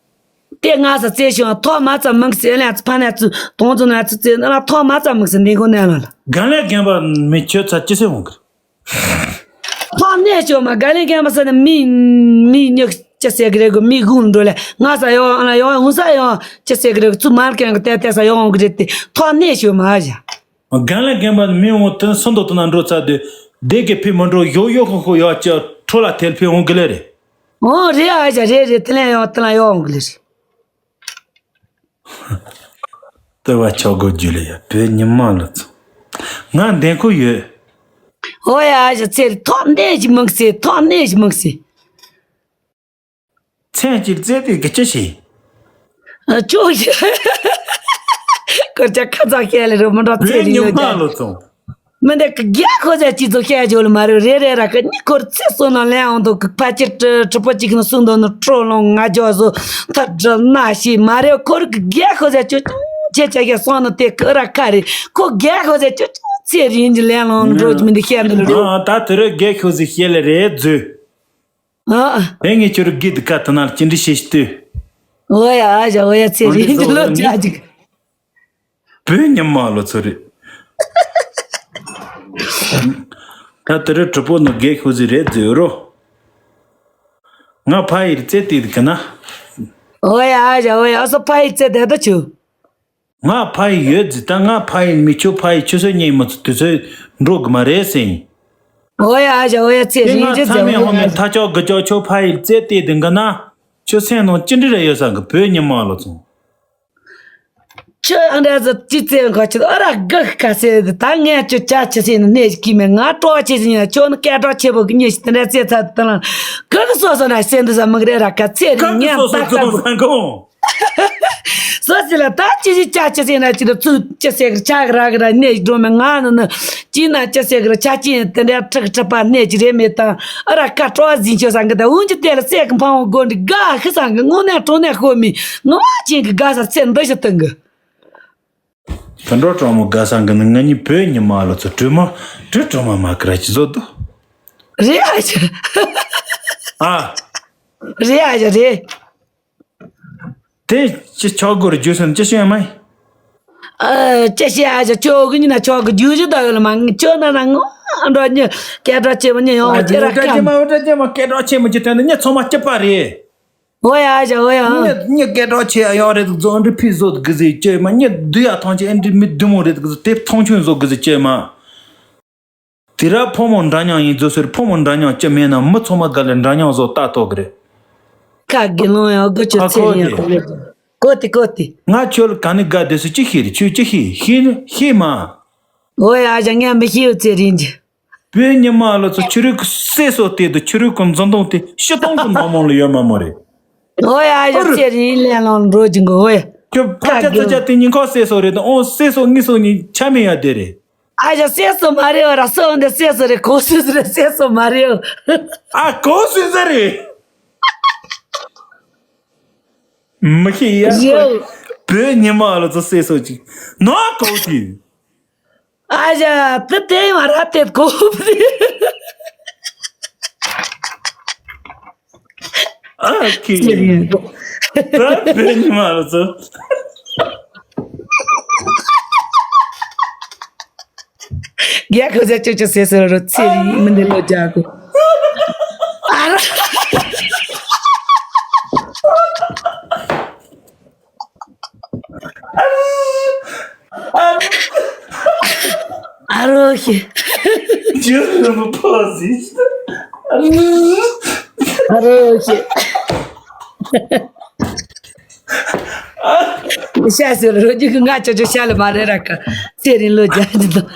དེ་ང་ས་རྩེ་ཤོང་ཐོག་མ་ཙམ་མང་སི་ཨེ་ལན་ཚི་ཕ་ནས་ཚུ་དོང་ཚུ་ན་ཚུ་རྩེ་ན་ལ་ཐོག་མ་ཙམ་མང་སི་འདན་ཁོང་ནས་ལ་ལ། ག་ལས་རྒན་པ་མི་ཁྱོད་ཚ་ཅི་སེ་འོང་གི། ཐོག་གནས་ཤོག་མ་ག་ལས་རྒན་པ་ས་ནས་མི་མི་ཉག་ཅི་སེ་གི་རེ་གི་མི་གུང་འགྲོ་ལེ་ང་ས་ཡོང་ཨ་ན་ཡོང་ཧུང་ས་ཡོང་ཅི་སེ་གི་རེ་གི་ཚུ་མར་ཀན་གི་ཏེ་ཏེ་ས་ཡོང་གི་རེ་ཏེ་ཐོག་གནས་ཤོག་མ་ཨ་ཞ། ག་ལས་རྒན་པ་མི་འོང་དེ་སུ་འདོད་དུ་ན་འགྲོ་ཚ་དུས་སྡེ་དགེ་ཕི་མི་འགྲོ་ཡོ་ཡོ་ཧོ་ཧོ་ཡོ་ཅི་ཁྲོ་ལ་ཐེལ་ཕི་འོང་གི་ལེ་རེད། ཨོ་རེད་ཨ་ཞ་རེད་རེད་དེ་ལས་ཡོང་དེ་ལ་ཡོང་གི་ལེ་རེད། ལྟ་བ་ཆོག་གོ་རྒྱུ་ལ་ཡ་བོད་ཉི་མ་ལ་ཚོ། ང་འདན་ཁོ་ཡོད། ཨོ་ཡ་ཨ་ཞ་ཚེ་རི་ཐོག་འདན་ཞིག་མང་སེ་ཐོག་འདན་ཞིག་མང་སེ། མཚན་གཅིག་བཙལ་ཏེ་གི་ཅི་ཞིག་ཨ་ཅོ་ཞིག་སྐར་ཆ་ཁ་ཚ་ཤེས་ལེ་རུ་མི་འགྲོ་ཚེ་རི་ལོ་རྒྱ། མི་འདི་གི་རྒྱ་ཁོ་ཚ་ཅི་ཚོ་ཤེས་ཇོ་ལ་མ་རེད་རེ་རེ་ར་གི་ནི་ཁོར་ཚེ་སོ་ན་ལན་འོང་དོ་གི་ཕ་ཅི་ཀྲི་ཀྲི་པོ་ཅིག་ནི་སུང་དོ་ནི་ཀྲོ་ལོང་ང་ཇོ་བཟོ་ཐ་ཀྲི་ན་ཤི་མ་རེད་ཁོར་གི་རྒྱ་ཁོ་ཚ་ཅོ་ཅོ་ཅེ་ཅེ་གི་སོང་ནི་དེ་གི་ར་ཁ་རེད་ཁོ་རྒྱ་ཁོ་ཚ་ཅོ་ཅོ་ཚེ་རིན་གྱི་ལན་ལོང་འགྲོ་གི་མི་འདི་ཤེས་འདི་ལ་རེད། ཨ་ད་དེ་རེ་རྒྱ་ཁོ་ཚ་ཤེས་ལེ་རེད་ཛུ། ཨ་ཨེ་ངས་ཁྱོར་གི་འདི་ཀ་ད་ན་ཅི་འདྲི་ཤེས་ཤི་ཏུ། ཨོ་ཡ་ཨ་ཞ་ཨོ་ཡ་ཚེ་རིན་གྱི་ལོ་ཅ་ཅིག་བོད་ཉི་མ་ལོ་ཚོ་རེད། ད་དེ་རིང་གྲུ་པོ་ནི་རྒས་ཤོས་ཟིག་རེད་ཟེར་རོ། ང་ཕ་ཡིར་རྩེ་དེ་གི་ན། ཨོ་ཡ་ཨ་ཞ་ཨོ་ཡ་ཨ་སོ་ཕ་ཡིར་རྩེ་དེ་ད་ཆུ། ང་ཕ་ཡི་ཡོད་ཟེར་ད་ང་ཕ་ཡི་མི་ཆུ་ཕ་ཡི་ཆུ་སོ་ཉེ་མི་ཚོ་དུས་ཚོད་འགྲོ་གི་མ་རེད་ཟེར། ཨོ་ཡ་ཨ་ཞ་ཨོ་ཡ་ཚེ་རིན་རེད་ཟེར། ཨོ་ཡ་ཨ་ཞ་ཐ་ཆོག་གི་ཆོག་ཆོ་ཕ་ཡིར་རྩེ་དེ་དེ་གི་ན་ཆུ་སེང་ནང་ཅི་འདྲ་རེ་ཡོད་ས་གི་བོད་ཉི་མ་ལོ་ཚོ། ཁྱོད་ཨ་འདྲ་ཟེར་ཅི་ཙེ་ག་ཁྱོད་ཨ་ར་ག་ག་ཟེར་ད་ངས་ཁྱོད་ཅག་ཆི་ཟེར་ནས་གནས་ཀྱི་མེད་ང་སྤྲོ་བ་ཆེ་ཟིན་ཡ་ཁྱོད་ནི་སྐད་གྲགས་ཆེ་པོ་གི་ཉེ་ཞིག་དེ་འདྲ་ཙེ་ཚ་དེ་ལ་ག་གི་སོ་སོ་ན་ཟེར་འདི་ཟ་མི་གི་རེད་ར་ག་ཚེ་རིང་ངས་ད་ལྟ་བུ་སོ་སི་ལ་ད་ཅི་ཞིག་ཅག་ཆི་ཟེར་ན་ཅི་ད་ཚུ་ཅི་ཟེར་གི་ཅག་གི་ར་གི་ར་གནས་ཀྱི་འགྲོ་མེད་ང་ནི་ནི་ཅི་ན་ཅི་ཟེར་གི་ར་ཆ་ཅི་དེ་འདྲ་ཁྲག་ཁྲག་པ་གནས་ཀྱི་རེད་མེད་དང་ཨ་ར་ག་སྤྲོ་བ་ཟིན་ཆོག་སང་གི་ད་འུན་ཅི་དེ་ལ་སྲས་ཀྱི་འཕང་བ་དགོན་འདི་ག་ཧི་སང་གི་དངོས་གནས་དྲང་གནས་ཤོ་མི། ངོ་མ་ཅན་གྱི་དགའ་ས་ཚེ་འདི་ཞིག་སྟོན་གི། དུད་འགྲོ་སྤྲང་མོ་དགའ་ས་གི་ནི་ང་གཉིས་བོད་ཉི་མ་ལོ་ཚོ་དྲི་མ་དྲི་དྲི་མ་མ་ཀི་ར་ཅི་བཟོ་དོ། རེད་ཨ་ཅག་ཨ། རེད་ཨ་ཅག་རེད། དེ་ཅི་ཆོག་གོ་རུ་རྒྱུ་སོན་ཅི་ཤེས་མ་ཡིན། ཨ་ཅི་ཤེས་ཨ་ཅག་ཆོག་གི་ཉི་ན་ཆོག་གི་རྒྱུ་ཞིག་ད་ཡོད་ལ་མ་ངི་ཆོག་ན་ན་ངོ་ ཨ་འགྲོ་ཉི་སྐད་གྲགས་ཆེན་མོ་ཉི་ཡོང་བ་ཁྱེད་ར་སྐད་ཆེན་མོ་སྐད་གྲགས་ཆེན་མོ་ཅི་དྲན་ནས་ཉི་ཚང་མ་སྐྱིད་པ་རེད། ཨོ་ཡ་ཨ་ཞ་ཨོ་ཡ་ཨ། ཉི་ཉི་སྐད་གྲགས་ཆེ་ཡ་ཡོད་རེད་འདུག་རྫོང་འདི་ཕི་བཟོ་དགི་ཟེ་ཅེ་མ་ཉི་བསྡུ་ཡ་ཐང་ཆེ་ཨེ་འདྲི་མི་བདུ་མོ་རེད་འདུག་དེ་ཐང་ཆུང་བཟོ་དགི་ཟེ་ཅེ་མ། དེ་ར་ཕོ་མོ་འདྲ་མཉམ་ཡིན་རྫོ་ཟེར་ཕོ་མོ་འདྲ་མཉམ་ཅི་མེད་ན་མི་ཚང་མ་དགའ་ལས་འདྲ་མཉམ་བཟོ་ལྟ་ཐོག་གི་རེད། ཁ་དགེ་སློང་ཡང་དགུ་ཆུ་ཨ་ཚེ་ཁོ་རིང་དེ། ཡང་གོ་ལེ། གོ་ཏི་གོ་ཏི། ང་ཁྱོད་ལ་ག་ནས་དགའ་བསྡད་སུ་ཅི་ཤེས་རེད་ཁྱོད་ཅི་ཤེས་ཤེས་ནི་ཤེས་མ། ཨོ་ཡ་ཨ་ཞ་ངས་མི་ཤེས་ཡོད་ཚེ་རིང་གི། བོད་ཉི་མ་ལ་ཚོ་ཕྱི་རོལ་གི་སེ་སོ་དེ་དུ་ཕྱི་རོལ་གི་འཛིན་སྟངས་དེ་ཕྱི་སྟངས་གི་ནང་མང་ལ་ཡོད་མ་མོ་རེད། ཨོ་ཡ་ཨ་ཞ་ཨོ་རེད། ཚེ་རིང་ལས་ལོང་འགྲོ་གི་འགོ་ཨོ་ཡ། ཁྱོད་ཕ་ཁ་ཆ་དགེ་ཚོ་ཆ་དེ་ཉིན་ཁ་སེ་སོ་རེད་དང་ཨོ་སེ་སོ་གཉིས་སོ་གཉིས་ཆ་མེད་ཡ་དེ་རེད། ཨ་ཞ་སེ་སོ་མ་རེད་བ་ར་སོ་འོན་ཏེ་སེ་སོ་རེད་གོ་སུ་རེད་སེ་སོ་མ་རེད་བ། ཨ་གོ་སུ་ཟ་རེད། མི་ཤེས་ཡ་ཡོ། བོད་ཉི་མ་ལ་ཚོ་སེ་སོ་ཅིག་ནོ་གོ་དེ། ཨ་ཞ་དེ་དེ་ཡང་ར་དེ་གོ་བ་རེད། ཨ་ཁི། ད་བོད་ཉི་མ་ལ་ཚོ། རྒྱལ་ཁབ་ཟེར་ཅོ་ཅོ་ཟེར་ཟེར་རོ་ཚེ་རིང་མི་འདི་ལོ་རྒྱག་གོ་ཨ་ར། ཨ་རོ་ཤི། ཇུ་རུ་མ་ཕོ་ཟིག་ཨ་རོ་ཤི། ཤ་ཟེར་རོ་རྒྱུ་གི་ང་ཅོ་ཅོ་ཤ་ལ་མ་རེད་ར་ཀ་ཚེ་རིང་ལོ་རྒྱག་གི་འདུག་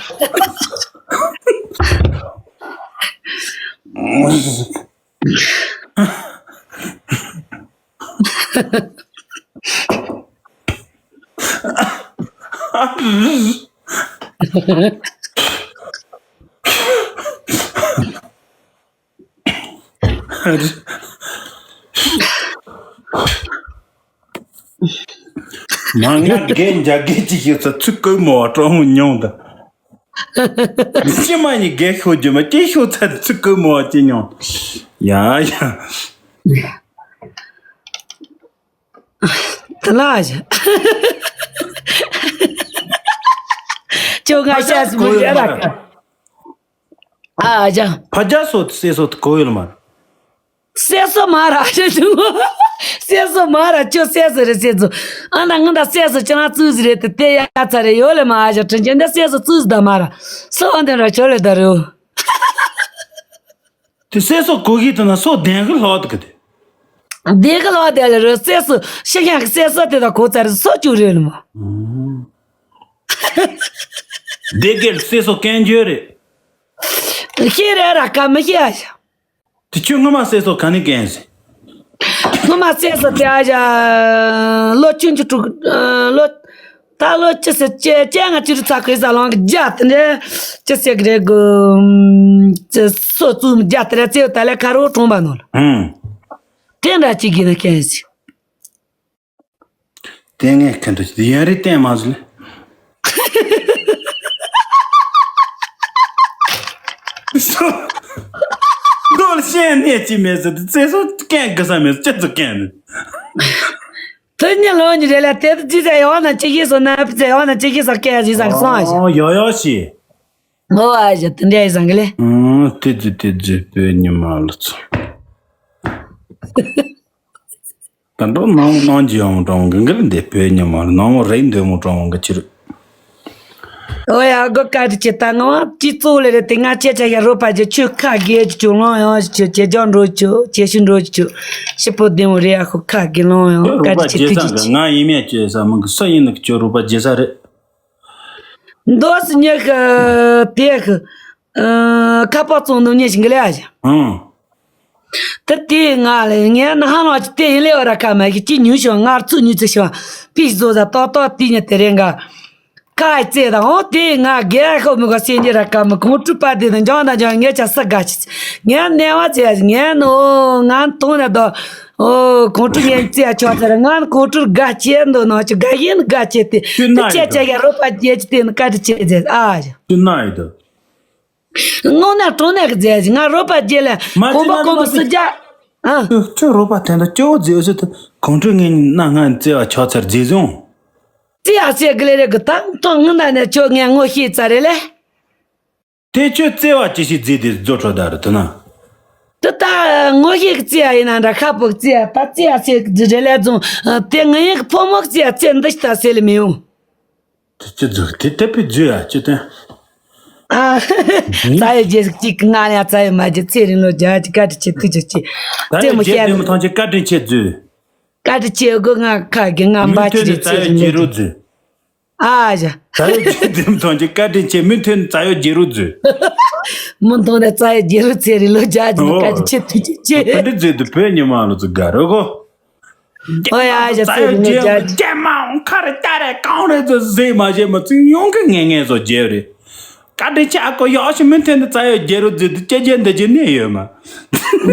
མ་ང་རྒན་འཇའ་རྒན་ཅིག་ཤོད་ཚ་ཚུགས་ཀོ་མོ་བ་གྲོགས་མོ་མྱོང་ད། ཕྱི་མ་ནི་རྒན་ཤོད་རྒྱུ་མ་ཅིག་ཤོད་ཚ་ཚུགས་ཀོ་མོ་བ་ཅིག་མྱོང་། ཡ་ཡ། དེ་ལ་ཨ་ཞ། ཁྱོད་ང་ཤ་སི་མི་རྒྱ་ར་ཀ་ཨ་ཞ། ཕ་རྒྱ་སོ་སེ་སོ་གོ་ཡོད་མ། སེ་སོ་མ་ར་ཞེས་བྱུང་། སེ་སོ་མ་ར་ཁྱོད་སེ་སོ་རེད་སེ་སོ། ཨ་ན་ང་ད་སེ་སོ་ཁྱེད་རང་ཙུ་ཟི་རེད་དེ་དེ་ཡ་ཚ་རེད་ཡོད་ལེ་མ་ཨ་ཞ་དྲིན་ཆེན་འདི་སེ་སོ་ཙུ་ཟི་ད་མ་ར། སོ་འདི་ར་ཁྱོད་ལེ་ད་རེད། དེ་སེ་སོ་གོ་གི་དེ་ན་སོ་ལྡན་གི་ལྷག་དེ་གི་དེ། ལྡན་གི་ལྷག་དེ་ལེ་རེད་སེ་སོ་ཤི་ཤང་གི་སེ་སོ་དེ་ད་གོ་ཚ་རེད་སོ་བཅུ་རེད་ལེ་མ། ལྡན་གི་སེ་སོ་སྐད་འགྱུར་རེད། ཤེས་རེད་ར་ཀ་མི་ཤེས་ཨ་ཞ། དེ་ཁྱོད་སྔོན་མ་སེ་སོ་ག་ནས་སྐྱེས་ཟེར། སྔོན་མ་སེ་སོ་དེ་ཨ་ཞ། ལོ་ཆུང་ཆུང་དྲུག་ལོ། ད་ལོ་ཅི་ཟེར་ཅེ་ཅེ་ང་ཅི་རུ་ཚ་ཁོའི་ཟ་ལོང་གི་རྒྱ་དེ་འདྲ། ཅི་ཟེར་གི་རེད་གོ་ཅི་སོ་བཙུགས་རྒྱ་དེ་ར་ཙེའུ་ད་ལས་ཁ་རོ་གྲོང་པ་ནོར། ཧུམ། དེ་འདྲ་ཅིག་གི་ན་སྐྱེས་ཟེར། དེ་ངས་ཁ་འདུག་ཡན་རིགས་བསྟན་མ་ཟིན། སོ། མདོ་ལ་ཤེས་ནས་ཅི་མེད་ཟེར་དུ་ཚེ་སོ་སྐད་དགུ་ས་མེད་ཅི་ཙུ་སྐད་ནི། དུ་ཉི་ལོ་ཉི་རེ་ལ་དེ་དུ་ཅི་ཟེར་ཡོང་ན་ཅི་ཤེས་སོ་ན་ཕི་ཟེར་ཡོང་ན་ཅི་ཤེས་སོ་སྐད་ཟིག་ས་གི་སོང་ཨ་ཞེ། ཨོ་ཡོ་ཡོ་ཤི། ཨོ་ཨ་ཞེ་དུ་འདྲ་ཡི་སང་གི་ལེ། ཨང་དེ་ཙི་དེ་ཙི་བོད་ཉི་མ་ལ་ཚོ། ད་འགྲོ་ནང་ནང་གི་ཡང་གྲོང་གི་འགིལ་འདི་བོད་ཉི་མ་ནང་རེད་འདོད་མོ་གྲོང་གི་ཕྱིར། ཨོ་ཡ་གོ་ཀ་ཏི་ཅི་ད་ང་ཅི་ཙོ་ལེ་རེད་དེ་ང་ཅེ་ཅེ་ཡ་རོ་པ་ཇེ་ཆུ་ཁ་གེ་ཅི་ཅུ་ལོང་ཡང་ཅི་ཅེ་ཅོ་འགྲོ་ཅུ་ཅེ་ཤི་འགྲོ་ཅུ་ཤི་པོ་དེ་མོ་རེ་ཡ་ཁོ་ཁ་གེ་ལོང་ཡང་ཀ་རོ་པ་ཏི་ཅི་ཇེ་ཏི་ཅི་ཙང་ཅི། ང་ཡིན་མེད་ཅེ་ས་མི་གི་སུ་ཡིན་ནི་ཅོ་རོ་པ་ཇེ་ས་རེད། མདོ་སི་ཉི་ཤུ་དེ་ཤུ་ཁ་པ་ཙོང་ནུ་ཉི་ཤི་འགི་ལེ་ཡ་ཞི། ཨང་། དེ་དེའི་ངག་ལས་ངས་ན་ཧ་ལམ་ཅི་དེ་ཡིན་ལེ་བ་ར་ཁ་མ་ཤི་ཅི་ཉུང་ཤོ་ངར་ཚུ་ཉུང་ཚུ་ཤོ་པི་བཟོ་ཟ་ཏོ་ཏོ་དེ་ཉི་དེ་རེ་འགའ་ཁ་ཙེ་དང་འོ་དེའི་ངག་རྒྱལ་ཤོ་མི་ག་སེ་ཉི་ར་ཁ་མི་གོང་ཀྲུ་པ་དེ་དང་འཇང་དང་འཇང་ངས་ཆ་ས་དགའ་ཆི་ངས་ནེ་བ་ཙེ་ངས་ནོ་ང་ཐོང་ན་དོ་ཨོ་གོང་ཀྲུ་ངས་ཙེ་ཆོ་ཚར་ང་གོང་ཀྲུ་དགའ་ཆེ་འདོ་ནོ་ཅི་དགའ་ཡིན་དགའ་ཆེ་དེ་དེ་ཆེ་ཆེ་ཡ་རོ་པ་རྒྱལ་ཅི་དེ་ནི་ཀ་ཏི་ཆེ་ཟེར་ཨ་ཡ། དེ་ན་ཡི་དོ། སྔོན་ན་གྲོང་ནས་ཀྱི་མཛད་ཅིང་ང་རོ་པ་རྗེ་ལ་མ་གོམ་པ་ཅི་གོམ་པ་ན་སུ་རྒྱ། ཨ། ཁྱོད་ཁྱོད་རོ་པ་དེ་འདྲ་སྐྱོ་བོ་མཛད་ཟེར་དུ་གོང་ཁྲོ་ངན་ན་ང་བརྩེ་བ་ཆགས་ཚར་རྗེས་བཟུང་། རྩེ་ཡ་བཤད་གི་ལེ་རེ་གི་ད་ཐོག་སྔོན་ན་ནས་ཁྱོད་ངས་ངོ་ཤེས་ཚར་རེ་ལེ། དེ་ཁྱོད་བརྩེ་བ་ཅི་ཞིག་བརྩེས་ཏེ་རྫོགས་འཕྲོ་བདའ་རུ་ཐུབ་ན། དེ་ད་ངོ་ཤེས་ཀྱི་བརྩེ་བ་ཡིན་ན་འདྲ། ཁ་ཕོ་བརྩེ་བ་ད་བརྩེ་བ་ཟེར་གི་རེད་ལས་རྫོང་། དེ་ངའི་ཕོ་མོ་བརྩེ་བ་ཚེ་འདི་ཞིག་ད་ཟེར་ལེ་མི་ཡོང་། དེ་ཅི་རྫོགས་དེ་དད་པའི་རྫུས་ཡ་ཅི་སྟོན། ཨ། རྩ་བའི་རྒྱལ་གཅིག་གི་ང་ཡང་རྩ་བའི་མ་རྒྱལ། ཚེ་རིང་ལོ་བརྒྱ་གཅིག་བཀའ་དྲིན་ཆེ་ཐུགས་རྗེ་ཆེ། རྩེ་མོ་བཤད་ན་ཐང་ཆེ་བཀའ་དྲིན་ཆེ་རྫུས། བཀའ་དྲིན་ཆེ་དགོས། ང་ཁ་གི་ང་འབའ་ཆི་རེད། ཚེ་རིང་ལོ་བརྒྱ་གཅིག་ཨ་ཡ། རྩ་བའི་རྒྱལ་དེ་མཐོང་ཆེ་བཀའ་དྲིན་ཆེ། མི་མཐུན་རྩ་བའི་རྒྱལ་རུ་རྫུས། མི་མཐོང་ནས་རྩ་བའི་རྒྱལ་རུ་ཚེ་རིང་ལོ་བརྒྱ་གཅིག་ཨོ། བཀའ་དྲིན་ཆེ་ཐུགས་རྗེ་ཆེ། བཀའ་དྲིན་ཆེ་དུ་བོད་ཉི་མ་ལོ་ཚོ་དགའ་རོ་གོ། ཨོ་ཡ་ཡ། རྩ་ཚེ་བའི་རིང་ལོ་རྒྱལ་བརྒྱ་གཅིག་རྒྱལ་མ་འོང་ཁ་རེ་ལྟ་རེ་གང་རེ་ཚོ་ཟེ་མ་བྱེད་མ་ཚིག་ཡོང་གི་ངེས་ངེས་བཟོ་རྒྱལ་རེད། བཀའ་དྲིན་ཆེ་ཨ་ཀོ་ཡག་ཤི་མི་མཐུན་ནི་རྩ་བའི་རྒྱལ་རུ་རྫུས་དུ་ཅེ་རྒྱལ་འདི་ཅི་ནས་ཡོད་མ།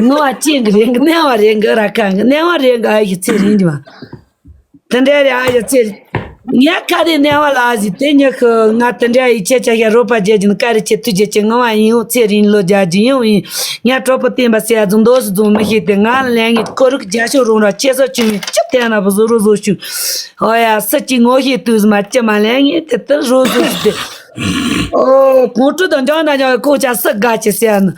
ངོ་བ་ཅན་གི་རེད་གི་གནས་བ་རེད་གི་ར་ཁ་གི་གནས་བ་རེད་གི་ཨ་ཡི་ཚེ་རིང་གི་བ། དེ་འདྲ་རེད་ཨ་ཡི་ཚེ། ངས་ཁ་དེ་གནས་བ་ལ་ཨ་ཟི་དེ་ཉི་ཤུ་ང་དེ་འདྲ་ཡི་ཆེ་ཆ་ཤ་རོ་པ་རྒྱལ་གྱི་ནི་བཀའ་དྲིན་ཆེ་ཐུགས་རྗེ་ཆེ། ངོ་བ་ཡིན་ཡོང་ཚེ་རིང་ལོ་བརྒྱ་གི་ཡིན་ཡིན། ངས་གྲོགས་པོ་བསྟན་པ་ཟེར་ཡ་རྫོང་འདོགས་སུ་རྫོང་མི་ཤེས་ཏེ་ང་ལ་ལན་ངེས་ཁོ་རུ་རྒྱ་ཤོག་རོང་ར་ཆེ་ས་ཆུང་མི་ཅི་བལྟས་ན་བུ་བཟོ་རུ་བཟོ་ཤུ། ཨོ་ཡ་སུ་གཅིག་ངོ་ཤེས་དུས་མ་ཅི་མ་ལན་ངེས་དེ་ལྟར་རོ་བཟོ་ཤུ་སྟེ། ཨོ་གོང་ཁྲུ་དང་འཇང་ན་འཇང་ཁོ་ཆ་སུ་དགའ་ཆེ་ཟེར་ན།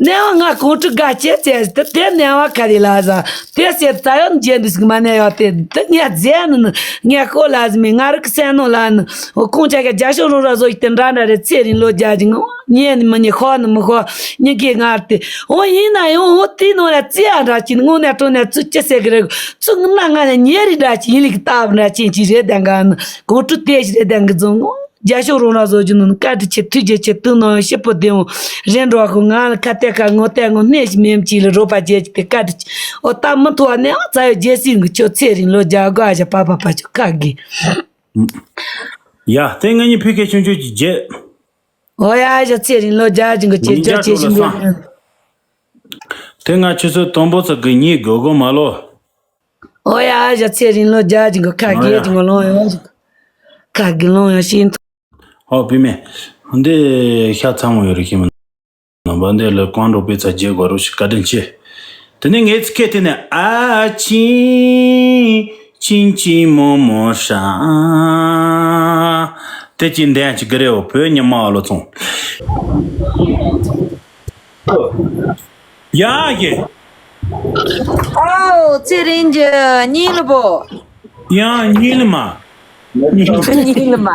གནས་བ་ང་གོང་ཁྲུ་དགའ་ཆེ་ཟེར་དེ་དེ་གནས་བ་ག་རེ་ལ་ཟ། དེ་ཟེར་ད་ཡོད་མཇལ་འདུག་ཟིག་མ་གནས་ཡོད་དེ་དེ་ངས་རྫས་ནི་ནི་ངས་ཤོ་ལ་ཟི་མི་ང་རིག་སེན་ནོ་ལ་ནི་འོ་ཁོང་ཆ་ག་རྒྱ་ཤོག་རོ་ར་བཟོ་ཡི་དེ་འདྲ་འདྲ་རེད། ཚེ་རིང་ལོ་བརྒྱ་གཅིག་ངོ་ཉན་ནི་མི་ཉན་ཤོ་ནི་མི་ཤོ་ཉན་གི་ང་རེད་དེ། འོ་ཡིན་ན་ཡང་འོ་དེའི་ནང་ལ་རྩི་ཡ་འདྲ་ཅིག་དངོས་གནས་དྲང་གནས་ཚུལ་ཅི་ཟེར་གི་རེད། ཚུལ་ངི་ན་ང་ནས་ཉེ་རི་འདྲ་ཅིག་ཡིན་ལིག་སྟབས་འདྲ་ཅན་ཅིག་རེད་དང་ག་ནི་གོ་ཁྲུ་དེ་ཞིག་རེད་དང་གི་རྫོང་ངོ། རྒྱ་ཤོག་རོང་ར་བཟོ་རྒྱུ་ནང་བཀའ་དྲིན་ཆེ་ཐུགས་རྗེ་ཆེ། དུ་ནང་ཤི་པོ་དེའང་རེད་འགྲོ་ཁོ་ང་ལ་ཁ་གཏད་ཁ་ངོ་གཏད་ངོ་སྣེ་ཞིག་མེད་ཅིག་ལ་རོགས་པ་བྱེད་ཅིག་དེ་བཀའ་དྲིན་ཆེ། འོ་ད་མི་ཐོ་བ་ནས་འོ་རྩ་བའི་རྒྱལ་སྲིད་གི་ཁྱོད་ཚེ་རིང་ལོ་བརྒྱ་དགོ་ཨ་ཞག་པ་པ་པ་ཁྱོད་ཁ་གི། ཡ་དེ་ང་གཉིས་ཕི་ཁེ་ཆུང་ཆུང་གི་རྗེས། འོ་ཡ་ཨ་ཞག་ཚེ་རིང་ལོ་བརྒྱ་ཅིག་གི་ཆེ་ཉིན་རྒྱ་ཆེ་ཞིག་གི། དེ་ང་ཆུ་ཚོད་དང་པོ་ཚོ་གི་གཉིས་དགོས་དགོས་མ་ལོ། ཨོ་ཡ་ཨ་ཞག་ཚེ་རིང་ལོ་བརྒྱ་ཅིག་གི་ཁ་ཨོ་གེ་ཡ། ཅིག་གི་ལོང་ཡོང་ཅིག་ཁ་གེ་ལོང་ཡོང་ཤིན་ཏུ། ཨོ་བི་མེ། འདི་ཤ་ཚ་མོ་ཡོད་རེད་ཁྱིམ། ནམ་པ་འདི་ལ་ཀོང་འགྲོ་པའི་ཚ་རྒྱས་དགོས་རོགས་ཤིག་བཀའ་དྲིན་ཆེ། དེ་ནས་ངའི་ཚིག་ཁེ་དེ་ནས་ཨ་ཆིན་ཆིན་ཆིན་མོ་མོ་ཧྲ། དེ་ཅི་འདན་ཅི་གི་རེ་བོ་བོད་ཉི་མ་ཨ་ལོ་ཚོང་། ཡ་ཡེ། ཨའོ་ཚེ་རིང་གི་གཉིས་ལ་བོ། ཡང་གཉིས་ལ་མ། གཉིས་ལ་མ།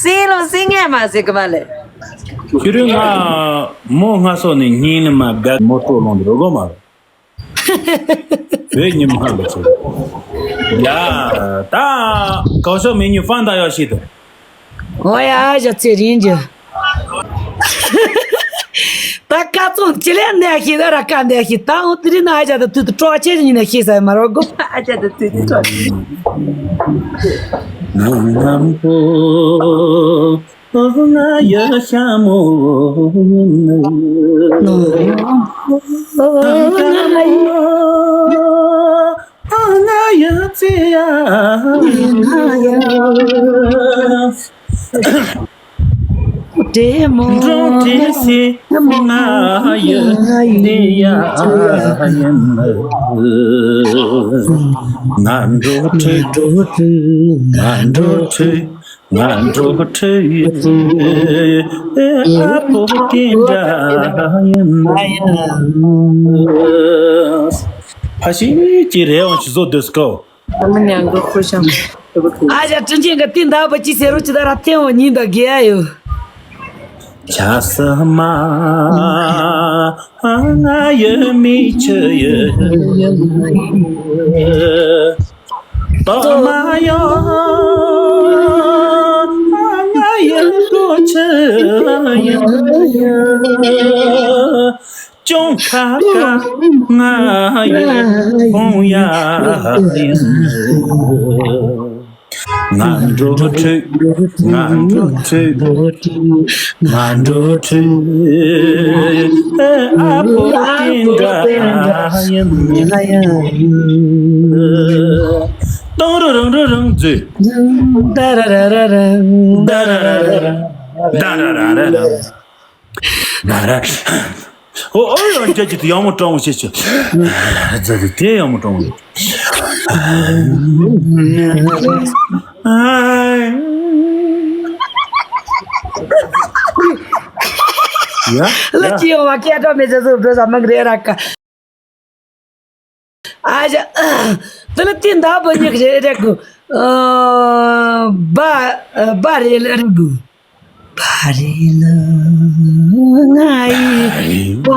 སེང་ལོ་སེང་ངེ་མ་ཟེར་གི་མ་ལེ། ཁྱོད་རང་ང་མོ་སྔ་སོ་ནས་གཉིས་ལ་མ་དགའ་མོ་སྤྲོ་ལོང་འདི་རོ་གོ་མ་རོ། བོད་ཉི་མ་ལ་ཚོ། ཡ། ད་གང་ཤོག་མི་ཉུ་ཧྥང་ད་ཡོ་ཤི་དང་། ཨོ་ཡ་ཨ་ཞག་ཚེ་རིང་གི། ད་ཀ་ཙོང་ཅི་ལེ་ནས་ཤི་ད་ར་ཀ་ནས་ཤི་ད་འོ་དེ་རིང་ན་ཨ་ཞག་ད་དུས་དུ་གྲོགས་ཆེ་ཉིན་ན་ཤི་ས་མ་རོ་གོ། ཨ་ཅག་ཏུ་ཏུ་ཏུ་ཏུ། ནམ་པོ་ང་ཡ་ཤ་མོ་ཡིན་ནོ། ང་ཡ་ཙེ་ཡ། ང་ཡ། འབྲས་མོ་འབྲས་སེ་ང་ཡི་འདི་ཡ་ཡིན། ང་འགྲོ་དུས་ང་འགྲོ་དུས་ང་འགྲོ་དུས་ཨ་ཕོ་དེ་འདྲ་ཡིན། ཕ་ཤི་ཅི་རེ་འོང་ཞིག་བཟོ་འདོད་སྐོ། ཨ་ཞག་དྲིན་ཆེན་གྱི་དེ་འདའ་བ་ཅི་ཟེར་རོ་ཅི་ད་ར་ཐེ་འོ་ཉིན་ད་དགེ་ཡ་ཡོད། ཆ་ས་མ་ང་ཡོད་མི་ཆུ་ཡོད་ཏོ་མ་ཡོད་ང་ཡོད་ཀོ་ཆུ་ཡོད། ཅུང་ཁ་ཁ་ང་ཡི་ཁོང་ཡ་ཡིན། ང་འགྲོ་དུས་ང་འགྲོ་དུས་ང་འགྲོ་དུས་ཨ་ཕོ་དེ་འདྲ་ཡིན། ཏང་རུ་རང་རུ་རང་འཛུལ། ད་ར་ར་ར་ར། ད་ར་ར་ར་ར། ད་ར་ར་ར་ར། ང་ར། ཨོ་ཨོ་ཡང་རྒྱ་ཅིག་ཏུ་ཡག་མོ་སྤྲང་བོ་བྱེད་ཆོག་རྫ་དེ་དེ་ཡག་མོ་སྤྲང་བོ། ཨ། ཡ། ལ་ཅི་ཡོང་བ་སྐད་གྲགས་མེད་ཚེ་སུ་འགྲོ་ས་མང་རེད་ར་ཀ། ཨ་ཞ། དེ་ལ་དེ་འདག་པོ་ཉིག་རེད་རེད་གོ། ཨ། བ། ཨ། བ་རེད་ལ་རེད་གོ། བ་རེད་ལ། ང་ཡི་བ།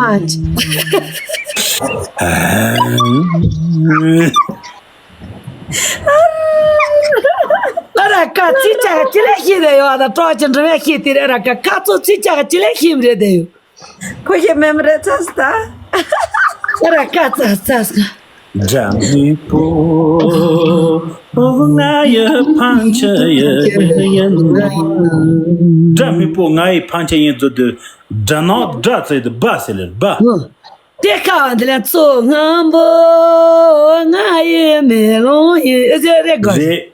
ཨ་ར་ཀ་ཚིག་ཅག་ཅི་ལས་ཤེས་དེ་ཡོད། ཨ་ད་གྲོགས་ཀྱི་འབྲི་བས་ཤེས་དེ་རེད་ར་ཀ། ཁ་ཚོ་ཚིག་ཅག་ཅི་ལས་ཤེས་མི་རེད་དེ་ཡོད། ཁོ་ཤེས་མེད་མི་རེད་ཚ་སི་ད། ཨ་ར་ཀ་ཚ་ཚ་སི། སྒྲ་མི་པོ་ང་ཡི་ཕན་ཆད་ཡིན། སྒྲ་མི་པོ་ང་ཡི་ཕན་ཆད་ཡིན་ཟེར་དུས། སྒྲ་ནག་སྒྲ་ཚེ་དུ་བ་ཟེར་ལེར་བ། དེ་ཁ་བ་འདི་ལ་མཚོ་སྔོན་པོ་ང་ཡི་མེ་ལོང་ཡིན་ཨེ་ཟེར་རེད་གོ། རེད།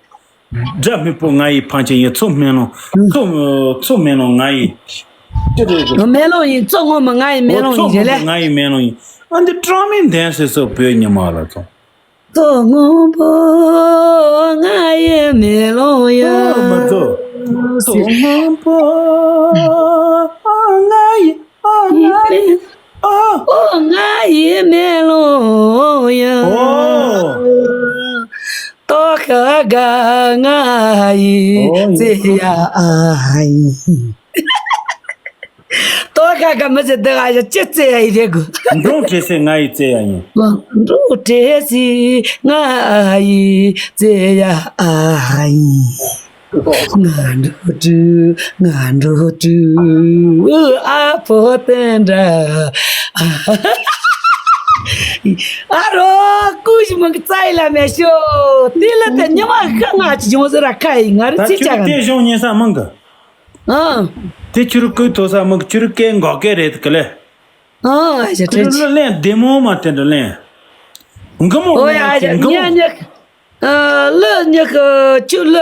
སྒྲ་མི་པོ་ང་ཡི་ཕན་ཆད་ཡིན། མཚོ་སྨན་ལོང་། མཚོ། མཚོ་སྨན་ལོང་ང་ཡི། ཅི་རེད་གོ། མེ་ལོང་ཡིན། མཚོ་སྔོན་མོ་ང་ཡི་མེ་ལོང་ཡིན་རེད་ལེ། ང་ཡི་མེ་ལོང་ཡིན། ཨ་འདི་ཀྲང་མིན་ལྡན་ཟེར་སོ་བོད་ཉི་མ་ལ་ཚོ། མཚོ་སྔོན་པོ་ང་ཡི་མེ་ལོང་ཡིན། ཨོ་མ་ཚོ། མཚོ་སྔོན་པོ་ང་ཡི། ཨོ་ང་ཡི། ཨོ། ཨོ་ང་ཡི་མེ་ལོང་ཡིན། ཨོ། ཏོ་ཁ་ག་ང་ཡི། ཨོ་ཙེ་ཡ་ཨ་ཡི། ཏོ་ཁ་ག་མི་ཟེར་འདི་ག་ཡ་ཅི་ཙེ་ཡ་ཡི་རེད་གོ། འབྲོང་བྲེ་སེ་ང་ཡི་ཙེ་ཡ་ཡིན། འབྲོང་བྲེ་སེ་ང་ཡི་ཙེ་ཡ་ཨ་ཡི། ང་འགྲོ་དུས་ང་འགྲོ་དུས་ཨ་ཕོ་བསྟན་འདྲ། ཨ་རོ་ཀུ་ཤི་མང་གི་རྩ་ཡི་ལ་མེ་ཤོ། དེ་ལ་དེ་ཉི་མ་ཤ་ང་ཅི་བྱུང་ཟེར་ར་ཁ་ཡི་ང་རི་ད་ཚི་ཆ་ཁྱོད་ག་དེ་གཞུང་ཉན་ས་མང་གི། ཨང་། དེ་ཁྱོད་རི་ཀུ་ཐོ་ས་མང་གི། ཁྱོད་རི་ཀའི་འགོག་སྐད་རེད་གི་ལེ། ཨང་། ཨ་ཞེ་ཁྱོད་རི་ལ་ལེན་བདེ་མོ་མ་དེ་འདྲ་ལེན། འགི་མོ་ཨོ་ཡ་ཨ་ཞེ་འགི་མོ། ཉ་ཉ། ཨ་ལ་ཉ་ཁ་ཁྱོད་ལ་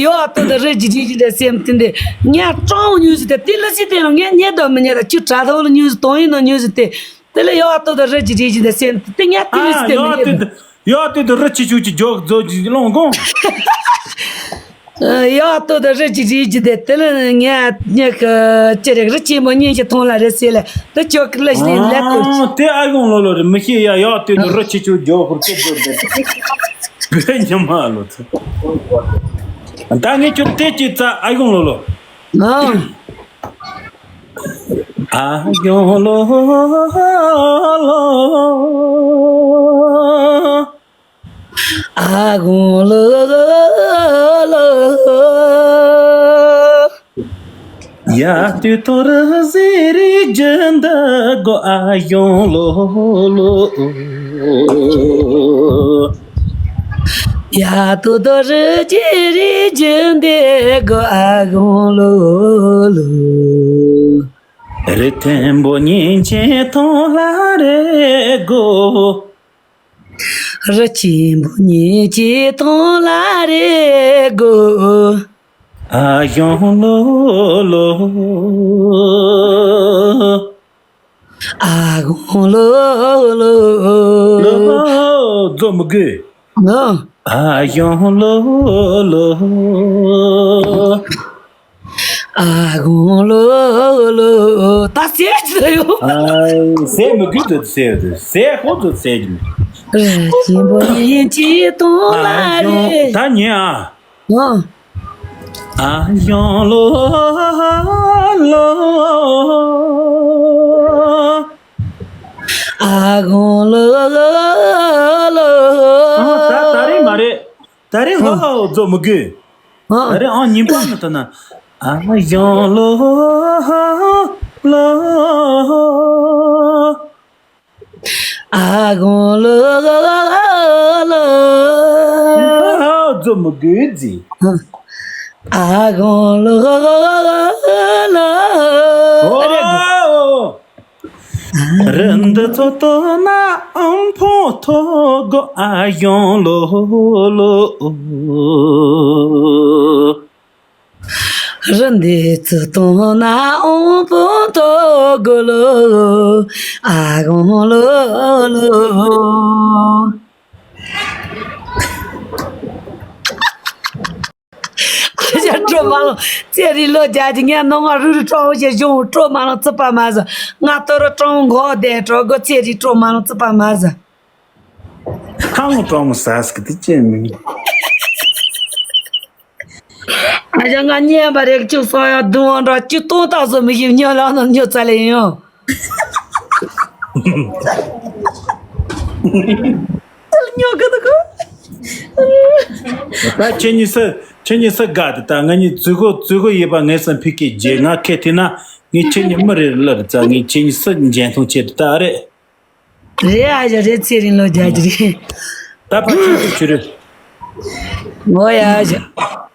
ཡོ་ཨ་ཏོ་ད་རི་ཇི་ཇི་ཇི་ད་སེམས་དེ་འདི་ཉ་ཀྲང་ཉུ་ཟི་དེ་དེ་ལ་སི་དེ་ལ་ངས་ཉ་ད་མི་ཉ་ད་ཁྱོད་དྲ་ཐོག་ལ་ཉུ་ཟི་དོང་ཡིན་ནོ་ཉུ་ཟི་དེ། དེ་ལ་ཡོ་ཨ་ཏོ་ད་རི་ཇི་ཇི་ཇི་ད་སེམས་དེ་ཉ་དེ་ལ་སི་ཨ་དེ་ཡོ་མི་ཨ་ཉ་ཏོ་ད། ཡ་དེ་དུ་རི་ཆི་ཆུ་ཅི་འཇོག་རྫོགས་ཅི་ལོང་གོང་། ཡ་དོ་དུ་རི་ཅི་རི་ཅི་དེ་དེ་ལ་ངས་ཉག་ཅི་རེད། རི་ཆེན་པོ་གཉིས་ཀྱི་ཐོང་ལ་རི་སེ་ལ་དུ་ཅོག་གི་ལ་ཞི་ལ་ལེ་ཀོ། དེ་ཨ་ཡོང་ལོ་ལོ་རི་མི་ཤེས་ཡ། ཡ་དེ་དུ་རི་ཆི་ཆུ་འཇོག་ཁུར་ཅི་འཇོག་དེ་བོད་ཉི་མ་ལོ་ཚེ། ད་ངས་ཁྱོད་དེ་ཅི་ཙ་ཨ་ཡོང་ལོ་ལོ། ཨ་ཡོང་ལོ་ལོ། ཨ་གོང་ལོ་ལོ། ཡ་དུས་ཐོ་རི་ཟི་རི་ཇི་འདི་གོ། ཨ་གོང་ལོ་ལོ། ཡ་དུ་ཐོ་རི་ཇི་རི་ཇི་འདི་གོ། ཨ་གོང་ལོ་ལོ། རི་ཐེན་པོ་ཉིན་ཆེན་ཐོང་ལ་རེ་གོ། རི་ཆེན་པོ་ཉིན་གྱི་ཐོང་ལ་རེ་གོ། ཨ་གོང་ལོ་ལོ། ཨ་གོང་ལོ་ལོ། ལོ་རྫོགས་མི་དགོས། ཨ་གོང་ལོ་ལོ། ཨ་གོང་ལོ་ལོ། ད་ཟེར་གྱི་ཡོད། ཨ་ཟེར་མི་དགོས་དུ་ཟེར་དུ་ཟེར་ཧོ་དུ་ཟེར་གྱི། རི་ཆེན་པོ་ཉིན་གྱི་ཐོང་ལ་རེ། ད་ཉན་ཨ། ཨ། ཨ་གོང་ལོ་ལོ། ཨ་གོང་ལོ་ལོ། ཨ་ད་ད་རེད་མ་རེད། ད་རེད་ལོ་ཨ་རྫོགས་མི་དགོས། ཨ་ཨ་རེད་ཨང་ཉིན་པ་མི་ཐོན་ན། ཨ་གོང་ལོ་ལོ། ཨ་གོང་ལོ་ལོ། ཨ་རྫོགས་མི་དགོས་ཟེ། ཨ་གོང་ལོ་ལོ། ཨོ། རི་འདི་ཚོ་ཐོག་ན་ཨམ་ཕོ་ཐོག་གོ། ཨ་གོང་ལོ་ལོ། རི་འདི་ཚོ་ཐོག་ན་ཨམ་ཕོ་ཐོག་གོ་ལོ། ཨ་གོང་ལོ་ལོ། ཨ་ཅག་ སྤྲོ་མ་ལངས་ཚེ་རིང་ལོ་བརྒྱད་ཅུ་ངས་ནང་ང་རུ་རུ་སྤྲང་བོ་ཞེས་གཞུང་སྤྲོ་མ་ལངས་རྩིས་པ་མ་ཟ། ང་ཏོ་རུ་སྤྲང་བོ་འགོག་བསྡད་སྤྲོ་དགོ་ཚེ་རིང་སྤྲོ་མ་ལངས་རྩིས་པ་མ་ཟ། ཁང་གྲོང་མོ་ཟ་སྐད་དེ་ཅན་མིན། ཨ་ཞང་ང་ཉན་པ་རེག་བཅུག་སོང་ཡང་དུང་འོང་འགྲོ་བཅུ་སྟོང་དག་སོ་མི་ཞིབ་ཉོ་ལ་ནང་ཉོ་ཚ་ལེ་ཡོང་། ཉོ་གི་འདུག་གོ། ད་ཁྱེད་གཉིས་སུ་ཁྱེད་གཉིས་སུ་དགའ་དེ་ད་ང་གཉིས་ཙུ་གོ་ཙུ་གོ་ཡོད་པ་ངས་སམ་ཕི་ཀེ་རྗེ་ང་ཁེ་ཐི་ན་ངས་ཁྱེད་གཉིས་མི་རེ་ལར་ཙ་ངས་ཁྱེད་གཉིས་སུ་འཇན་ཐུང་ཆེ་དེ་ད་རེད། རེད་ཨ་ཞང་རེད་ཚེ་རིང་ལོ་བརྒྱད་ཅུ་རེད། ད་ཕ་ཆུ་ཆུ་ཆུ་རེད། ངོ་ཡ་ཨ་ཞང་།